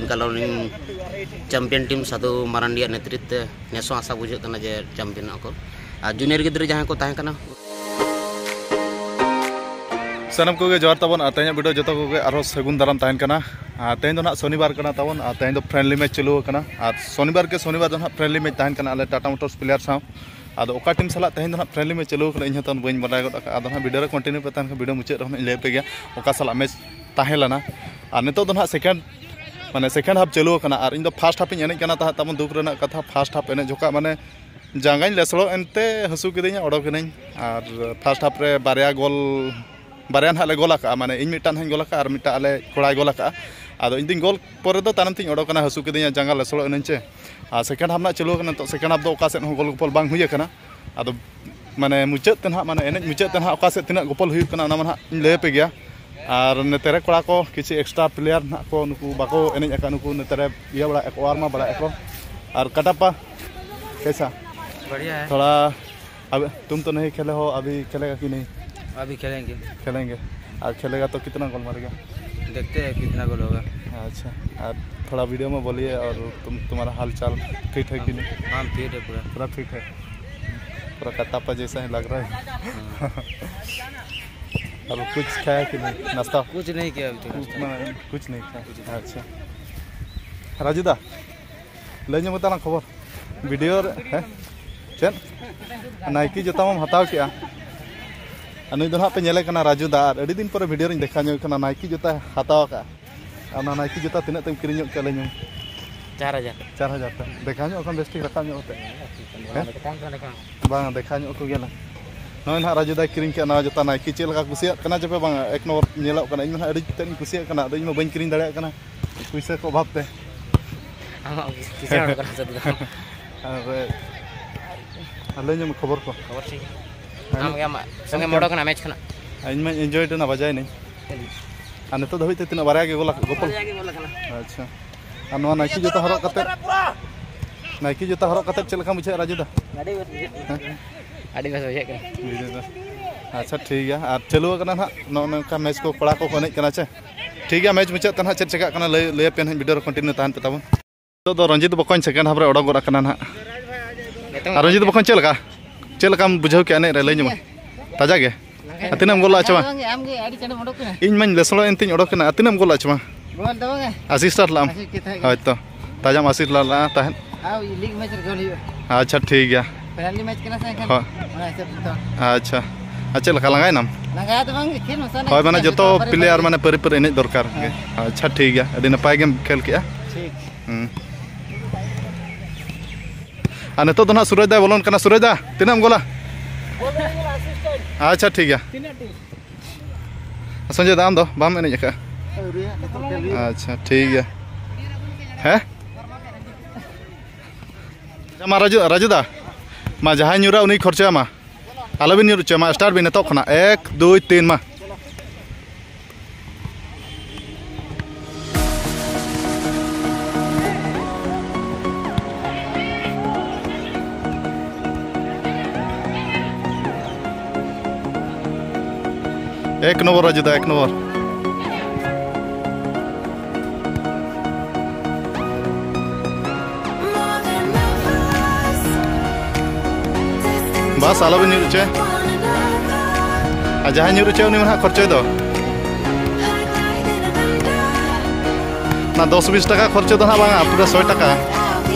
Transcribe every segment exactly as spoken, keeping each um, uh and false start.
ᱠᱟᱞᱚᱱᱤ champion team ᱥᱟᱫᱷᱩ ᱢᱟᱨᱟᱱᱰᱤᱭᱟᱜ ᱱᱮᱛᱨᱤᱛᱵ ᱛᱮ ᱱᱮᱥ ᱦᱚᱸ ᱟᱥᱟ ᱵᱩᱡᱷᱟᱹᱜ ᱠᱟᱱᱟ ᱡᱮ ᱪᱟᱢᱯᱤᱭᱟᱱᱚᱜ ᱟᱠᱚ᱾ ᱟᱨ ᱡᱩᱱᱤᱭᱚᱨ ᱜᱤᱫᱽᱨᱟᱹ ᱡᱟᱦᱟᱸᱭ ᱠᱚ ᱛᱟᱦᱮᱸ ᱠᱟᱱᱟ᱾ ᱥᱟᱱᱟᱢ ᱠᱚᱜᱮ ᱡᱚᱦᱟᱨ ᱛᱟᱵᱚᱱ᱾ ᱟᱨ ᱛᱮᱦᱮᱧᱟᱜ ᱵᱷᱤᱰᱤᱭᱳ ᱡᱚᱛᱚ ᱠᱚᱜᱮ ᱟᱨᱦᱚᱸ ᱥᱟᱹᱜᱩᱱ ᱫᱟᱨᱟᱢ ᱛᱟᱦᱮᱱ ᱠᱟᱱᱟ᱾ ᱟᱨ ᱛᱮᱦᱮᱧ ᱫᱚ ᱱᱟᱦᱟᱜ ᱥᱚᱱᱤᱵᱟᱨ ᱠᱟᱱᱟ ᱛᱟᱵᱚᱱ, ᱟᱨ ᱛᱮᱦᱮᱧ ᱫᱚ ᱯᱷᱨᱮᱱᱰᱞᱤ ᱢᱮᱪ ᱪᱟᱹᱞᱩ ᱟᱠᱟᱱᱟ᱾ ᱟᱨ ᱥᱚᱱᱤᱵᱟᱨ ᱠᱮ ᱥᱚᱱᱤᱵᱟᱨ ᱫᱚ ᱱᱟᱦᱟᱜ ᱯᱷᱨᱮᱱᱰᱞᱤ ᱢᱮᱪ ᱛᱟᱦᱮᱱ ᱠᱟᱱᱟ ᱟᱞᱮ ᱴᱟᱴᱟ ᱢᱳᱴᱚᱨᱥ ᱯᱞᱮᱭᱟᱨ ᱥᱟᱶ᱾ ᱟᱫᱚ ᱚᱠᱟ ᱴᱤᱢ ᱥᱟᱞᱟᱜ ᱛᱮᱦᱮᱧ ᱫᱚ ᱱᱟᱦᱟᱜ ᱯᱷᱨᱮᱱᱰᱞᱤ ᱢᱮᱪ ᱪᱟᱹᱞᱩ ᱟᱠᱟᱱᱟ, ᱤᱧ ᱦᱚᱸ ᱛᱟᱵᱚᱱ ᱵᱟᱹᱧ ᱵᱟᱰᱟᱭ ᱜᱚᱫ ᱟᱠᱟᱫᱼᱟ᱾ ᱟᱫᱚ ᱱᱟᱦᱟᱜ ᱵᱷᱤᱰᱤᱭᱳ ᱨᱮ ᱠᱚᱱᱴᱤᱱᱤᱭᱩ ᱯᱮ ᱛᱟᱦᱮᱱ ᱠᱷᱟᱱ ᱵᱷᱤᱰᱤᱭᱳ ᱢᱩᱪᱟᱹᱫ ᱨᱮᱦᱚᱸ ᱤᱧ ᱞᱟᱹᱭ ᱟᱯᱮ ᱜᱮᱭᱟ ᱚᱠᱟ ᱥᱟᱞᱟᱜ ᱢᱮᱪ ᱛᱟᱦᱮᱸ ᱞᱮᱱᱟ᱾ ᱟᱨ ᱱᱤᱛᱚᱜ ᱫᱚ ᱱᱟᱦᱟᱜ ᱥᱮᱠᱮᱱᱰ, ᱢᱟᱱᱮ ᱥᱮᱠᱮᱱᱰ ᱦᱟᱯ ᱪᱟᱹᱞᱩ ᱟᱠᱟᱱᱟ᱾ ᱟᱨ ᱤᱧ ᱫᱚ ᱯᱷᱟᱥᱴ ᱦᱟᱯ ᱤᱧ ᱮᱱᱮᱡ ᱠᱟᱱᱟ ᱛᱟᱦᱮᱸᱫ᱾ ᱛᱟᱵᱚᱱ ᱫᱩᱠ ᱨᱮᱱᱟᱜ ᱠᱟᱛᱷᱟ, ᱯᱷᱟᱥᱴ ᱦᱟᱯ ᱮᱱᱮᱡ ᱡᱚᱠᱷᱟᱜ ᱢᱟᱱᱮ ᱡᱟᱸᱜᱟᱧ ᱞᱮᱥᱲᱚᱜ ᱮᱱᱛᱮ ᱦᱟᱹᱥᱩ ᱠᱤᱫᱤᱧᱟ, ᱚᱰᱚᱠ ᱮᱱᱟᱹᱧ᱾ ᱟᱨ ᱯᱷᱟᱥᱴ ᱦᱟᱯ ᱨᱮ ᱵᱟᱨᱭᱟ ᱜᱳᱞ, ᱵᱟᱨᱭᱟ ᱱᱟᱦᱟᱜ ᱞᱮ ᱜᱳᱞ ᱟᱠᱟᱜᱼᱟ, ᱢᱟᱱᱮ ᱤᱧ ᱢᱤᱫᱴᱟᱝ ᱱᱟᱦᱟᱜ ᱤᱧ ᱜᱳᱞ ᱟᱠᱟᱜᱼᱟ ᱟᱨ ᱢᱤᱫᱴᱟᱝ ᱟᱞᱮ ᱠᱚᱲᱟᱭ ᱜᱳᱞ ᱟᱠᱟᱜᱼᱟ᱾ ᱟᱫᱚ ᱤᱧ ᱫᱚᱧ ᱜᱳᱞ ᱯᱚᱨᱮ ᱫᱚ ᱛᱟᱭᱱᱚᱢ ᱛᱤᱧ ᱚᱰᱚᱠ ᱮᱱᱟ, ᱦᱟᱹᱥᱩ ᱠᱤᱫᱤᱧᱟ, ᱡᱟᱸᱜᱟ ᱞᱮᱥᱲᱚᱜ ᱮᱱᱟᱹᱧ ᱪᱮ᱾ ᱟᱨ ᱥᱮᱠᱮᱱᱰ ᱦᱟᱯ ᱱᱟᱦᱟᱜ ᱪᱟᱹᱞᱩ ᱟᱠᱟᱱᱟ, ᱱᱤᱛᱚᱜ ᱥᱮᱠᱮᱱᱰ ᱦᱟᱯ ᱫᱚ ᱚᱠᱟ ᱥᱮᱫ ᱦᱚᱸ ᱜᱳᱞ ᱜᱳᱯᱚᱞ ᱵᱟᱝ ᱦᱩᱭ ᱟᱠᱟᱱᱟ᱾ ᱟᱫᱚ ᱢᱟᱱᱮ ᱢᱩᱪᱟᱹᱫ ᱛᱮ ᱱᱟᱦᱟᱜ, ᱢᱟᱱᱮ ᱮᱱᱮᱡ ᱢᱩᱪᱟᱹᱫ ᱛᱮ ᱱᱟᱦᱟᱜ ᱚᱠᱟ ᱥᱮᱫ ᱛᱤᱱᱟᱹᱜ ᱜᱳᱯᱚᱞ ᱦᱩᱭᱩᱜ ᱠᱟᱱᱟ, ᱚᱱᱟ ᱢᱟ ᱱᱟᱦᱟᱜ ᱤᱧ ᱞᱟᱹᱭ ᱟᱯᱮ ᱜᱮᱭᱟ᱾ ᱟᱨ ᱱᱚᱛᱮ ᱨᱮ ᱠᱚᱲᱟ ᱠᱚ ᱠᱤᱪᱷᱩ ᱮᱠᱥᱴᱨᱟ ᱯᱞᱮᱭᱟᱨ ᱱᱟᱦᱟᱜ ᱠᱚ, ᱱᱩᱠᱩ ᱵᱟᱠᱚ ᱮᱱᱮᱡ ᱟᱠᱟᱫ, ᱱᱩᱠᱩ ᱱᱚᱛᱮ ᱨᱮ ᱤᱭᱟᱹ ᱵᱟᱲᱟᱭᱮᱫ ᱟᱠᱚ, ᱳᱣᱟᱨᱢ ᱟᱯ ᱵᱟᱲᱟᱭᱮᱫ ᱟᱠᱚ᱾ ᱟᱨ ᱠᱟᱴᱟᱯᱟ ᱠᱮᱥᱟ? ᱵᱟᱲᱤᱭᱟ ᱦᱮ᱾ ᱛᱷᱚᱲᱟ ᱟᱵ-, ᱛᱩᱢ ᱛᱚ ᱱᱟᱦᱤ ᱠᱷᱮᱞᱮ ᱦᱳ, ᱟᱵᱷᱤ ᱠᱷᱮᱞᱮᱜᱟ ᱠᱤ ᱱᱟᱦᱤ? ᱟᱵᱷᱤ ᱠᱷᱮᱞᱮᱝᱜᱮ᱾ ᱠᱷᱮᱞᱮᱝᱜᱮ᱾ ᱟᱨ ᱠᱷᱮᱞᱮᱜᱟ ᱛᱚ ᱠᱤᱛᱱᱟ ᱜᱳᱞ ᱢᱟᱨᱮᱜᱟ? ᱫᱮᱠᱷᱛᱮ ᱦᱮ ᱠᱤᱛᱱᱟ ᱜᱳᱞ ᱦᱳᱜᱟ᱾ ᱟᱪᱪᱷᱟ, ᱟᱨ ᱛᱷᱚᱲᱟ ᱵᱷᱤᱰᱤᱭᱳ ᱢᱮ ᱵᱳᱞᱤᱭᱮ, ᱟᱨ ᱛᱩᱢ, ᱛᱩᱢᱦᱟᱨᱟ ᱦᱟᱞ ᱪᱟᱞ ᱯᱷᱤᱴ ᱦᱮ ᱠᱤ ᱱᱟᱦᱤ? ᱦᱟᱢ ᱯᱷᱤᱴ ᱦᱮ ᱯᱩᱨᱟ᱾ ᱯᱩᱨᱟ ᱯᱷᱤᱴ ᱦᱮ? ᱯᱩᱨᱟ ᱠᱟᱴᱟᱯᱟ ᱡᱮᱥᱟ ᱦᱤ ᱞᱟᱜ ᱨᱟᱦᱟ ᱦᱮ᱾ ᱟᱨ ᱠᱩᱪ ᱠᱷᱟᱭᱟ ᱠᱤ ᱱᱟᱦᱤ? ᱱᱟᱥᱛᱟ? ᱠᱩᱪ ᱱᱟᱦᱤ ᱠᱤᱭᱟ ᱟᱵᱷᱤ ᱛᱚᱠ, ᱱᱟᱥᱛᱟ ᱢᱟᱱᱮ ᱠᱩᱪ ᱱᱟᱦᱤ ᱠᱷᱟᱭᱟ᱾ ᱟᱪᱪᱷᱟ᱾ ᱨᱟᱡᱩ ᱫᱟ, ᱞᱟᱹᱭ ᱧᱚᱜ ᱢᱮ ᱛᱟᱞᱟᱝ ᱠᱷᱚᱵᱚᱨ᱾ ᱵᱷᱤᱰᱤᱭᱳ ᱨᱮ, ᱦᱮᱸ? ᱪᱮᱫ? ᱱᱟᱭᱠᱤ ᱡᱩᱛᱟ ᱢᱟᱢ ᱦᱟᱛᱟᱣ ᱠᱮᱜᱼᱟ᱾ ᱟᱨ ᱱᱩᱭ ᱫᱚ ᱱᱟᱦᱟᱜ ᱯᱮ ᱧᱮᱞᱮ ᱠᱟᱱᱟ ᱨᱟᱡᱩ ᱫᱟ, ᱟᱨ ᱟᱹᱰᱤ ᱫᱤᱱ ᱯᱚᱨᱮ ᱵᱷᱤᱰᱤᱭᱳ ᱨᱤᱧ ᱫᱮᱠᱷᱟᱣ ᱧᱚᱜ ᱠᱟᱱᱟ, ᱱᱟᱭᱠᱤ ᱡᱩᱛᱟᱭ ᱦᱟᱛᱟᱣ ᱟᱠᱟᱫᱼᱟ᱾ ᱟᱨ ᱚᱱᱟ ᱱᱟᱭᱠᱤ ᱡᱩᱛᱟ ᱛᱤᱱᱟᱹᱜ ᱛᱮᱢ ᱠᱤᱨᱤᱧ ᱧᱚᱜ ᱠᱮᱜᱼᱟ, ᱞᱟᱹᱭ ᱧᱚᱜ ᱢᱮ᱾ ᱪᱟᱨ ᱦᱟᱡᱟᱨ᱾ ᱪᱟᱨ ᱦᱟᱡᱟᱨ ᱛᱮ᱾ ᱫᱮᱠᱷᱟᱣ ᱧᱚᱜ ᱠᱷᱟᱱ ᱵᱮᱥ ᱴᱷᱤᱠ ᱨᱟᱠᱟᱵ ᱧᱚᱜ ᱠᱟᱛᱮ᱾ ᱦᱮᱸ? ᱵᱟᱝ, ᱫᱮᱠᱷᱟᱣ ᱧᱚᱜ ᱠᱚ ᱜᱮᱭᱟᱞᱮ᱾ ᱱᱚᱜᱼᱚᱭ ᱱᱟᱦᱟᱜ ᱨᱟᱡᱩ ᱫᱟᱭ ᱠᱤᱨᱤᱧ ᱠᱮᱜᱼᱟ ᱱᱟᱣᱟ ᱡᱩᱛᱟ ᱱᱟᱭᱠᱤ᱾ ᱪᱮᱫ ᱞᱮᱠᱟ ᱠᱩᱥᱤᱭᱟᱜ ᱠᱟᱱᱟ ᱪᱮ ᱯᱮ ᱵᱟᱝᱟ? ᱮᱠ ᱱᱚᱢᱵᱚᱨ ᱧᱮᱞᱚᱜ ᱠᱟᱱᱟ᱾ ᱤᱧ ᱢᱟ ᱱᱟᱦᱟᱜ ᱟᱹᱰᱤ ᱛᱮᱫ ᱤᱧ ᱠᱩᱥᱤᱭᱟᱜ ᱠᱟᱱᱟ, ᱟᱫᱚ ᱤᱧ ᱢᱟ ᱵᱟᱹᱧ ᱠᱤᱨᱤᱧ ᱫᱟᱲᱮᱭᱟᱜ ᱠᱟᱱᱟ᱾ ᱯᱩᱭᱥᱟᱹ ᱠᱚ ᱚᱵᱷᱟᱵ ᱛᱮ᱾ ᱟᱢᱟᱜ ᱠᱤᱥᱟᱹᱬ ᱦᱚᱲ ᱠᱟᱱᱟ ᱥᱟᱹᱛ ᱫᱚ᱾ ᱟᱨ, ᱟᱨ ᱞᱟᱹᱭ ᱧᱚᱜ ᱢᱮ ᱠᱷᱚᱵᱚᱨ ᱠᱚ᱾ ᱠᱷᱚᱵᱚᱨ ᱴᱷᱤᱠ ᱜᱮᱭᱟ᱾ ᱦᱮᱸ? ᱟᱢ ᱜᱮ ᱟᱢᱟᱜ ᱥᱚᱸᱜᱮᱢ ᱪᱮᱫ ᱚᱰᱚᱠ ᱮᱱᱟ ᱢᱮᱪ ᱠᱷᱚᱱᱟᱜ? ᱤᱧ ᱢᱟᱧ ᱮᱱᱡᱚᱭᱮᱰ ᱮᱱᱟ, ᱵᱟᱡᱟᱭᱮᱱᱟᱹᱧ᱾ ᱟᱨ ᱱᱤᱛᱚᱜ ᱫᱷᱟᱹᱵᱤᱡ ᱛᱮ ᱛᱤᱱᱟᱹᱜ, ᱵᱟᱨᱭᱟ ᱜᱮ ᱜᱳᱞ ᱟᱠᱟᱫ, ᱜᱳᱯᱟᱞ? ᱵᱟᱨᱭᱟ ᱜᱮ ᱜᱳᱞ ᱟᱠᱟᱱᱟ᱾ ᱟᱪᱪᱷᱟ᱾ ᱟᱨ ᱱᱚᱣᱟ ᱱᱟᱭᱠᱤ ᱡᱩᱛᱟ ᱦᱚᱨᱚᱜ ᱠᱟᱛᱮ, ᱱᱟᱭᱠᱤ ᱡᱩᱛᱟ ᱦᱚᱨᱚᱜ ᱠᱟᱛᱮ ᱪᱮᱫ ᱞᱮᱠᱟᱢ ᱵᱩᱡᱷᱟᱹᱣᱮᱫᱼᱟ, ᱨᱟᱡᱩ ᱫᱟ? ᱟᱹᱰᱤ ᱵᱮᱥ ᱵᱩᱡᱷᱟᱹᱜ ᱠᱟᱱᱟ᱾ ᱦᱮᱸ? ᱟᱹᱰᱤ ᱵᱮᱥ ᱵᱩᱡᱷᱟᱹᱜ ᱠᱟᱱᱟ᱾ ᱵᱩᱡᱷᱟᱹᱣ ᱫᱟ᱾ ᱟᱪᱪᱷᱟ, ᱴᱷᱤᱠ ᱜᱮᱭᱟ᱾ ᱟᱨ ᱪᱟᱹᱞᱩ ᱟᱠᱟᱱᱟ ᱱᱟᱦᱟᱜ ᱱᱚᱜᱼᱚ ᱱᱚᱝᱠᱟ ᱢᱮᱪ ᱠᱚ, ᱠᱚᱲᱟ ᱠᱚᱠᱚ ᱮᱱᱮᱡ ᱠᱟᱱᱟ ᱪᱮ? ᱴᱷᱤᱠ ᱜᱮᱭᱟ, ᱢᱮᱪ ᱢᱩᱪᱟᱹᱫ ᱛᱮ ᱱᱟᱦᱟᱜ ᱪᱮᱫ ᱪᱮᱠᱟᱜ ᱠᱟᱱᱟ ᱞᱟᱹᱭ ᱞᱟᱹᱭ ᱟᱯᱮ ᱱᱟᱦᱟᱜ, ᱵᱷᱤᱰᱤᱭᱳ ᱨᱮ ᱠᱚᱱᱴᱤᱱᱤᱭᱩ ᱛᱟᱦᱮᱱ ᱯᱮ ᱛᱟᱵᱚᱱ᱾ ᱱᱤᱛᱚᱜ ᱫᱚ ᱨᱚᱧᱡᱤᱛ ᱵᱚᱠᱚᱧ ᱥᱮᱠᱮᱱᱰ ᱦᱟᱯ ᱨᱮ ᱚᱰᱚᱠ ᱜᱚᱫ ᱟᱠᱟᱱᱟ ᱱᱟᱦᱟᱜ᱾ ᱟᱨ ᱨᱚᱧᱡᱤᱛ ᱵᱚᱠᱚᱧ, ᱪᱮᱫ ᱞᱮᱠᱟ ᱪᱮᱫ ᱞᱮᱠᱟᱢ ᱵᱩᱡᱷᱟᱹᱣ ᱠᱮᱜᱼᱟ ᱮᱱᱮᱡ ᱨᱮ? ᱞᱟᱹᱭ ᱧᱚᱜ ᱢᱮ᱾ ᱛᱟᱡᱟ ᱜᱮ? ᱟᱨ ᱛᱤᱱᱟᱹᱜ ᱮᱢ ᱜᱳᱞ ᱞᱟᱜᱼᱟ ᱪᱮ ᱵᱟᱝ? ᱵᱟᱝ, ᱟᱢ ᱜᱮ ᱟᱹᱰᱤ ᱪᱟᱬᱮᱢ ᱚᱰᱚᱠ ᱠᱟᱱᱟ᱾ ᱤᱧ ᱢᱟᱧ ᱞᱮᱥᱲᱚᱜ ᱮᱱ ᱛᱤᱧ ᱚᱰᱚᱠ ᱮᱱᱟ᱾ ᱟᱨ ᱛᱤᱱᱟᱹᱜ ᱮᱢ ᱜᱳᱞ ᱞᱟᱜᱼᱟ ᱪᱮ ᱵᱟᱝ? ᱜᱳᱞ ᱫᱚ ᱵᱟᱝᱟ᱾ ᱟᱥᱤᱥ ᱴᱟᱨ ᱞᱟᱜᱼᱟᱢ? ᱟᱥᱤᱥ ᱜᱮ ᱛᱟᱦᱮᱸ ᱠᱟᱱᱟ᱾ ᱦᱳᱭ ᱛᱚ, ᱛᱟᱡᱟᱢ ᱟᱥᱤᱥ ᱞᱟᱜᱼᱟ ᱛᱟᱦᱮᱸᱫ᱾ ᱟᱨ ᱞᱤᱜᱽ ᱢᱮᱪ ᱨᱮ ᱜᱳᱞ ᱦᱩᱭᱩᱜᱼᱟ᱾ ᱟᱪᱪᱷᱟ, ᱴᱷᱤᱠ ᱜᱮᱭᱟ᱾ ᱯᱷᱨᱮᱱᱰᱞᱤ ᱢᱮᱪ ᱠᱟᱱᱟ ᱥᱮ ᱮᱱᱠᱷᱟᱱ ᱦᱳᱭ᱾ ᱚᱱᱟ ᱦᱤᱥᱟᱹᱵ ᱛᱮ ᱛᱚ᱾ ᱟᱪᱪᱷᱟ, ᱟᱨ ᱪᱮᱫ ᱞᱮᱠᱟ ᱞᱟᱸᱜᱟᱭᱮᱱᱟᱢ? ᱞᱟᱸᱜᱟ ᱫᱚ ᱵᱟᱝ, ᱠᱷᱮᱞ ᱢᱮᱥᱟ ᱨᱮᱱᱟᱜ ᱦᱳᱭ, ᱢᱟᱱᱮ ᱤᱪᱪᱷᱟ ᱡᱚᱛᱚ ᱡᱚᱛᱚ ᱯᱞᱮᱭᱟᱨ ᱵᱟᱹᱨᱤ ᱢᱟᱱᱮ ᱯᱟᱹᱨᱤ ᱯᱟᱹᱨᱤ ᱮᱱᱮᱡ ᱫᱚᱨᱠᱟᱨ ᱜᱮ᱾ ᱦᱮᱸ᱾ ᱟᱪᱪᱷᱟ, ᱴᱷᱤᱠ ᱜᱮᱭᱟ, ᱟᱹᱰᱤ ᱱᱟᱯᱟᱭ ᱜᱮᱢ ᱠᱷᱮᱞ ᱠᱮᱜᱼᱟ᱾ ᱴᱷᱤᱠ᱾ ᱦᱩᱸ᱾ ᱟᱨ ᱱᱤᱛᱚᱜ ᱫᱚ ᱱᱟᱦᱟᱜ ᱥᱩᱨᱚᱡᱽ ᱫᱟᱭ ᱵᱚᱞᱚᱱ ᱠᱟᱱᱟ᱾ ᱥᱩᱨᱚᱡᱽ ᱫᱟ, ᱛᱤᱱᱟᱹᱜ ᱮᱢ ᱜᱳᱞᱟ? ᱟᱪᱪᱷᱟ, ᱴᱷᱤᱠ ᱜᱮᱭᱟ᱾ ᱥᱚᱧᱡᱚᱭ ᱫᱟ, ᱟᱢ ᱫᱚ ᱵᱟᱢ ᱮᱱᱮᱡ ᱟᱠᱟᱫᱼᱟ? ᱟᱪᱪᱷᱟ, ᱴᱷᱤᱠ ᱜᱮᱭᱟ᱾ ᱦᱮᱸ? ᱢᱟ ᱨᱟᱡᱩ, ᱨᱟᱡᱩ ᱫᱟ, ᱢᱟ ᱡᱟᱦᱟᱸᱭ ᱧᱩᱨᱟ ᱩᱱᱤ ᱠᱷᱚᱨᱪᱟᱭᱟ ᱢᱟ᱾ ᱟᱞᱚᱵᱤᱱ ᱧᱩᱨ ᱦᱚᱪᱚᱭᱟ ᱢᱟ, ᱥᱴᱟᱨᱴ ᱵᱤᱱ ᱱᱤᱛᱚᱜ ᱠᱷᱚᱱᱟᱜ᱾ ᱮᱠ, ᱫᱩᱭ, ᱛᱤᱱ, ᱢᱟ᱾ ᱮᱠ ᱱᱚᱢᱵᱚᱨ ᱨᱟᱡᱩ ᱫᱟ, ᱮᱠ ᱱᱚᱢᱵᱚᱨ᱾ ᱵᱟᱥ, ᱟᱞᱚᱵᱤᱱ ᱧᱩᱨ ᱦᱚᱪᱚᱭᱟ᱾ ᱟᱨ ᱡᱟᱦᱟᱸᱭ ᱧᱩᱨ ᱦᱚᱪᱚᱭᱟ, ᱩᱱᱤ ᱢᱟ ᱱᱟᱦᱟᱜ ᱠᱷᱚᱨᱪᱚᱭ ᱫᱚ᱾ ᱚᱱᱟ ᱫᱚᱥ ᱵᱤᱥ ᱴᱟᱠᱟ ᱠᱷᱚᱨᱪᱚ ᱫᱚ ᱱᱟᱦᱟᱜ ᱵᱟᱝᱟ, ᱯᱩᱨᱟᱹ ᱥᱚᱭ ᱴᱟᱠᱟ᱾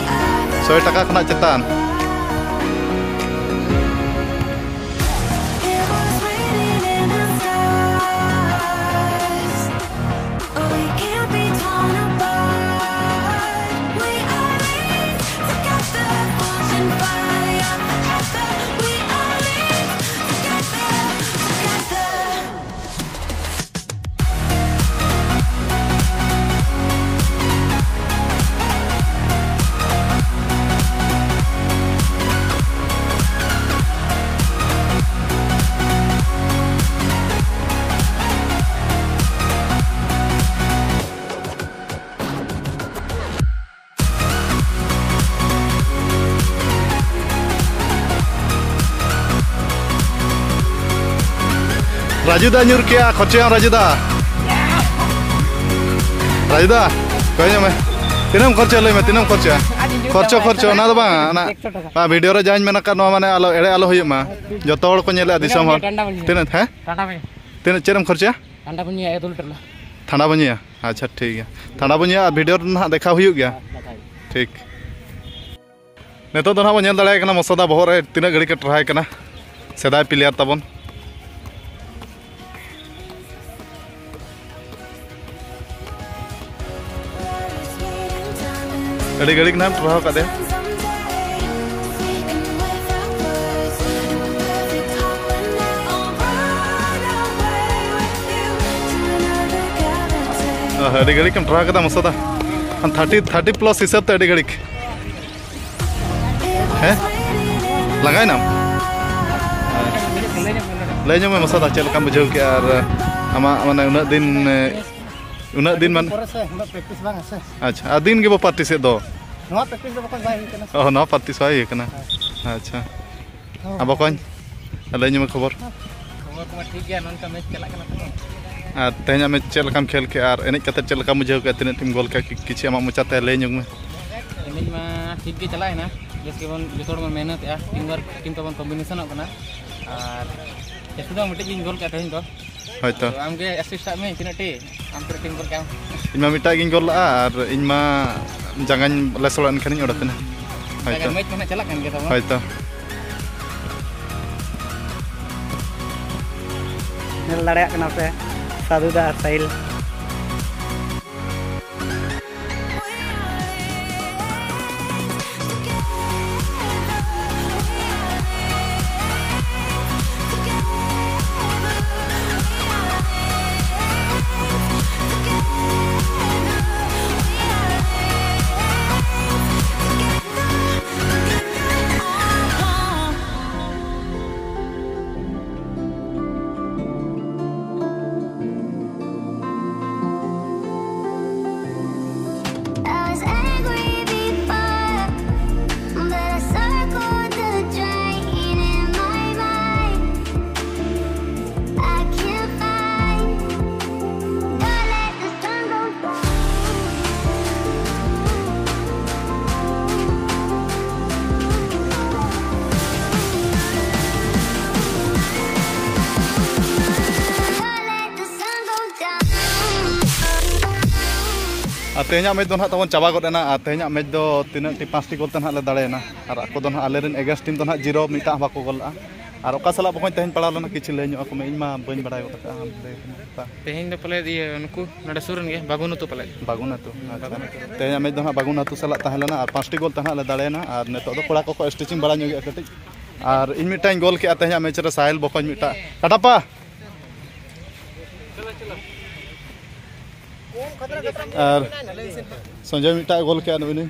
ᱥᱚᱭ ᱴᱟᱠᱟ ᱠᱷᱚᱱᱟᱜ ᱪᱮᱛᱟᱱ᱾ ᱨᱟᱡᱩ ᱫᱟ ᱧᱩᱨ ᱠᱮᱜᱼᱟ, ᱠᱷᱚᱨᱪᱟᱭᱟᱢ ᱨᱟᱡᱩ ᱫᱟ᱾ ᱨᱟᱡᱩᱫᱟ, ᱠᱚᱭ ᱧᱚᱜ ᱢᱮ᱾ ᱛᱤᱱᱟᱹᱜ ᱮᱢ ᱠᱷᱚᱨᱪᱟ, ᱞᱟᱹᱭ ᱢᱮ, ᱛᱤᱱᱟᱹᱜ ᱮᱢ ᱠᱷᱚᱨᱪᱟ? ᱠᱷᱚᱨᱪᱟ, ᱠᱷᱚᱨᱪᱟ, ᱚᱱᱟ ᱫᱚ ᱵᱟᱝ, ᱚᱱᱟ, ᱮᱠᱥᱚ ᱴᱟᱠᱟ᱾ ᱚᱱᱟ ᱵᱷᱤᱰᱤᱭᱳ ᱨᱮ ᱡᱟᱧ ᱢᱮᱱ ᱟᱠᱟᱫ, ᱱᱚᱣᱟ ᱢᱟᱱᱮ ᱟᱞᱚ, ᱮᱲᱮ ᱟᱞᱚ ᱦᱩᱭᱩᱜ ᱢᱟ, ᱡᱚᱛᱚ ᱦᱚᱲ ᱠᱚ ᱧᱮᱞᱮᱜᱼᱟ, ᱫᱤᱥᱚᱢ ᱦᱚᱲ᱾ ᱴᱟᱱᱰᱟ ᱵᱟᱹᱧ ᱧᱩᱭᱟ᱾ ᱛᱤᱱᱟᱹᱜ, ᱦᱮᱸ? ᱴᱟᱱᱰᱟ ᱵᱟᱹᱧ ᱧᱩᱭᱟ᱾ ᱛᱤᱱᱟᱹᱜ, ᱪᱮᱫ ᱮᱢ ᱠᱷᱚᱨᱪᱟ? ᱴᱟᱱᱰᱟ ᱵᱟᱹᱧ ᱧᱩᱭᱟ, ᱮᱠ ᱫᱩ ᱞᱤᱴᱟᱨ ᱞᱟ᱾ ᱴᱷᱟᱱᱰᱟ ᱵᱚᱱ ᱧᱩᱭᱟ? ᱟᱪᱪᱷᱟ, ᱴᱷᱤᱠ ᱜᱮᱭᱟ᱾ ᱴᱷᱟᱱᱰᱟ ᱵᱚᱱ ᱧᱩᱭᱟ ᱟᱨ ᱵᱷᱤᱰᱤᱭᱳ ᱨᱮ ᱱᱟᱦᱟᱜ ᱫᱮᱠᱷᱟᱣ ᱦᱩᱭᱩᱜ ᱜᱮᱭᱟ᱾ ᱦᱮᱸ, ᱫᱮᱠᱷᱟᱣ ᱦᱩᱭᱩᱜ᱾ ᱴᱷᱤᱠ᱾ ᱱᱤᱛᱚᱜ ᱫᱚ ᱱᱟᱦᱟᱜ ᱵᱚᱱ ᱧᱮᱞ ᱫᱟᱲᱮᱭᱟᱭ ᱠᱟᱱᱟ ᱢᱚᱥᱟᱫᱟ ᱵᱚᱦᱚᱜ ᱨᱮ ᱛᱤᱱᱟᱹᱜ ᱜᱷᱟᱹᱲᱤᱡ ᱮ ᱴᱨᱟᱭ ᱠᱟᱱᱟ, ᱥᱮᱫᱟᱭ ᱯᱞᱮᱭᱟᱨ ᱛᱟᱵᱚᱱ᱾ ᱟᱹᱰᱤ ᱜᱷᱟᱹᱲᱤᱡ ᱱᱟᱦᱟᱜ ᱴᱨᱟᱭ ᱠᱟᱫᱮ᱾ ᱟᱹᱰᱤ ᱜᱷᱟᱹᱲᱤᱡ ᱮᱢ ᱴᱨᱟᱭ ᱠᱟᱫᱟ ᱢᱚᱥᱟᱫᱟ᱾ ᱛᱷᱟᱨᱴᱤ, ᱛᱷᱟᱨᱴᱤ ᱯᱞᱟᱥ ᱦᱤᱥᱟᱹᱵ ᱛᱮ ᱟᱹᱰᱤ ᱜᱷᱟᱹᱲᱤᱡ᱾ ᱦᱮᱸ? ᱞᱟᱸᱜᱟᱭᱮᱱᱟᱢ? ᱞᱟᱹᱭ ᱧᱚᱜ ᱢᱮ ᱢᱚᱥᱟᱫᱟ, ᱪᱮᱫ ᱞᱮᱠᱟᱢ ᱵᱩᱡᱷᱟᱹᱣ ᱠᱮᱜᱼᱟ? ᱟᱨ ᱟᱢᱟᱜ ᱢᱟᱱᱮ ᱩᱱᱟᱹᱜ ᱫᱤᱱ, ᱩᱱᱟᱹᱜ ᱫᱤᱱ ᱢᱟᱱᱮ ᱯᱚᱨᱮ ᱥᱮ ᱩᱱᱟᱹᱜ ᱯᱨᱮᱠᱴᱤᱥ ᱵᱟᱝ ᱥᱮ? ᱟᱪᱪᱷᱟ, ᱟᱨ ᱫᱤᱱ ᱜᱮᱵᱚ ᱯᱨᱮᱠᱴᱤᱥᱮᱫ ᱫᱚ? ᱱᱚᱣᱟ ᱯᱨᱮᱠᱴᱤᱥ ᱫᱚ ᱵᱟᱠᱚ ᱵᱟᱭ ᱦᱩᱭ ᱠᱟᱱᱟ᱾ ᱚ, ᱱᱚᱣᱟ ᱯᱨᱮᱠᱴᱤᱥ ᱵᱟᱭ ᱦᱩᱭ ᱠᱟᱱᱟ᱾ ᱟᱪᱪᱷᱟ᱾ ᱟᱵᱚ ᱠᱚᱧ ᱞᱟᱹᱭ ᱧᱚᱜ ᱢᱮ ᱠᱷᱚᱵᱚᱨ᱾ ᱠᱷᱚᱵᱚᱨ ᱠᱚᱢᱟ ᱴᱷᱤᱠ ᱜᱮᱭᱟ, ᱱᱚᱝᱠᱟ ᱢᱮᱪ ᱪᱟᱞᱟᱜ ᱠᱟᱱᱟ ᱛᱚ᱾ ᱟᱨ ᱛᱮᱦᱮᱧᱟᱜ ᱢᱮᱪ ᱪᱮᱫ ᱞᱮᱠᱟᱢ ᱠᱷᱮᱞ ᱠᱮᱜᱼᱟ ᱟᱨ ᱮᱱᱮᱡ ᱠᱟᱛᱮ ᱪᱮᱫ ᱞᱮᱠᱟᱢ ᱵᱩᱡᱷᱟᱹᱣ ᱠᱮᱜᱼᱟ? ᱛᱤᱱᱟᱹᱜ ᱴᱤᱢ ᱜᱳᱞ ᱠᱮᱜᱼᱟ? ᱠᱤ-, ᱠᱤᱪᱷᱩ ᱟᱢᱟᱜ ᱢᱚᱪᱟᱛᱮ ᱞᱟᱹᱭ ᱧᱚᱜ ᱢᱮ᱾ ᱮᱱᱮᱡ ᱢᱟ ᱴᱷᱤᱠ ᱜᱮ ᱪᱟᱞᱟᱣᱮᱱᱟ, ᱵᱮᱥ ᱜᱮᱵᱚᱱ ᱡᱚᱛᱚ ᱦᱚᱲ ᱵᱚᱱ ᱢᱮᱦᱱᱚᱛᱮᱜᱼᱟ, ᱴᱤᱢ ᱣᱟᱨᱠ ᱴᱤᱢ ᱛᱟᱵᱚᱱ ᱠᱚᱢᱵᱤᱱᱮᱥᱚᱱᱚᱜ ᱠᱟᱱᱟ᱾ ᱟᱨ ᱡᱟᱹᱥᱛᱤ ᱫᱚ ᱢᱤᱫᱴᱮᱡ ᱜᱤᱧ ᱜᱳᱞ ᱠᱮᱜᱼᱟ ᱛᱮᱦᱮᱧ ᱫᱚ᱾ ᱦᱳᱭᱛᱚ᱾ ᱟᱫᱚ ᱟᱢᱜᱮ ᱮᱥᱤᱥᱴ ᱟᱜ ᱢᱮ, ᱛᱤᱱᱟᱹᱜ ᱴᱤ ᱟᱢ ᱛᱤᱱᱟᱹᱜ ᱴᱤᱢ ᱜᱳᱞ ᱠᱮᱜᱼᱟᱢ? ᱤᱧ ᱢᱟ ᱢᱤᱫᱴᱟᱜ ᱜᱤᱧ ᱜᱳᱞ ᱞᱟᱜᱼᱟ ᱟᱨ ᱤᱧ ᱢᱟ ᱡᱟᱸᱜᱟᱧ ᱞᱮᱥ ᱵᱟᱲᱟ ᱮᱱ ᱠᱷᱟᱱᱤᱧ ᱚᱰᱚᱠ ᱮᱱᱟ᱾ ᱦᱳᱭᱛᱚ᱾ ᱢᱮᱪ ᱢᱟ ᱱᱟᱦᱟᱜ ᱪᱟᱞᱟᱜ ᱠᱟᱱ ᱜᱮ ᱛᱟᱵᱚᱱ᱾ ᱦᱳᱭᱛᱚ᱾ ᱧᱮᱞ ᱫᱟᱲᱮᱭᱟᱜ ᱠᱟᱱᱟ ᱯᱮ ᱥᱟᱹᱫᱷᱩ ᱫᱟ ᱟᱨ ᱥᱟᱦᱤᱞ᱾ ᱛᱮᱦᱮᱧᱟᱜ ᱢᱮᱪ ᱫᱚ ᱱᱟᱦᱟᱜ ᱛᱟᱵᱚᱱ ᱪᱟᱵᱟ ᱜᱚᱫ ᱮᱱᱟ᱾ ᱟᱨ ᱛᱮᱦᱮᱧᱟᱜ ᱢᱮᱪ ᱫᱚ ᱛᱤᱱᱟᱹᱜ ᱴᱤ, ᱯᱟᱸᱪᱴᱤ ᱜᱳᱞ ᱛᱮ ᱱᱟᱦᱟᱜ ᱞᱮ ᱫᱟᱲᱮᱭᱮᱱᱟ᱾ ᱟᱨ ᱟᱠᱚ ᱫᱚ ᱱᱟᱦᱟᱜ ᱟᱞᱮᱨᱮᱱ against team ᱫᱚ ᱱᱟᱦᱟᱜ ᱡᱤᱨᱳ, ᱢᱤᱫᱴᱟᱝ ᱦᱚᱸ ᱵᱟᱠᱚ ᱜᱳᱞ ᱞᱮᱫᱼᱟ᱾ ᱟᱨ ᱚᱠᱟ ᱥᱟᱞᱟᱜ ᱵᱚᱠᱚᱧ ᱛᱮᱦᱮᱧ ᱯᱟᱲᱟᱣ ᱞᱮᱱᱟ, ᱠᱤᱪᱷᱩ ᱞᱟᱹᱭ ᱧᱚᱜ ᱟᱠᱚ ᱢᱮ, ᱤᱧ ᱢᱟ ᱵᱟᱹᱧ ᱵᱟᱲᱟᱭ ᱜᱚᱫ ᱟᱠᱟᱫᱼᱟ, ᱟᱢ ᱞᱟᱹᱭ ᱢᱮ᱾ ᱛᱮᱦᱮᱧ ᱫᱚ ᱯᱟᱞᱮ ᱤᱭᱟᱹ ᱱᱩᱠᱩ ᱱᱚᱰᱮ ᱥᱩᱨ ᱨᱮᱱ ᱜᱮ, ᱵᱟᱹᱜᱩᱱ ᱟᱹᱛᱩ ᱯᱟᱞᱮ᱾ ᱵᱟᱹᱜᱩᱱ ᱟᱹᱛᱩ, ᱟᱪᱪᱷᱟ᱾ ᱵᱟᱹᱜᱩᱱ ᱟᱹᱛᱩ᱾ ᱛᱮᱦᱮᱧᱟᱜ ᱢᱮᱪ ᱫᱚ ᱱᱟᱦᱟᱜ ᱵᱟᱹᱜᱩᱱ ᱟᱹᱛᱩ ᱥᱟᱞᱟᱜ ᱛᱟᱦᱮᱸ ᱞᱮᱱᱟ ᱟᱨ ᱯᱟᱸᱪᱴᱤ ᱜᱳᱞ ᱛᱮ ᱱᱟᱦᱟᱜ ᱞᱮ ᱫᱟᱲᱮᱭᱮᱱᱟ᱾ ᱟᱨ ᱱᱤᱛᱚᱜ ᱫᱚ ᱠᱚᱲᱟ ᱠᱚᱠᱚ stretching ᱵᱟᱲᱟ ᱧᱚᱜᱮᱜᱼᱟ ᱠᱟᱹᱴᱤᱡ᱾ ᱟᱨ ᱤᱧ ᱢᱤᱫᱴᱟᱝ ᱜᱳᱞ ᱠᱮᱜᱼᱟ ᱛᱮᱦᱮᱧᱟᱜ ᱢᱮᱪ ᱨᱮ, ᱥᱟᱦᱤᱞ ᱵᱚᱠᱚᱧ ᱢᱤᱫᱴᱟᱝ᱾ ᱠᱟᱴᱟᱯᱟ! ᱟᱨ ᱥᱚᱧᱡᱚᱭ ᱢᱤᱫᱴᱟᱝ ᱜᱳᱞ ᱠᱮᱜᱼᱟ, ᱱᱩᱭ ᱱᱩᱭ᱾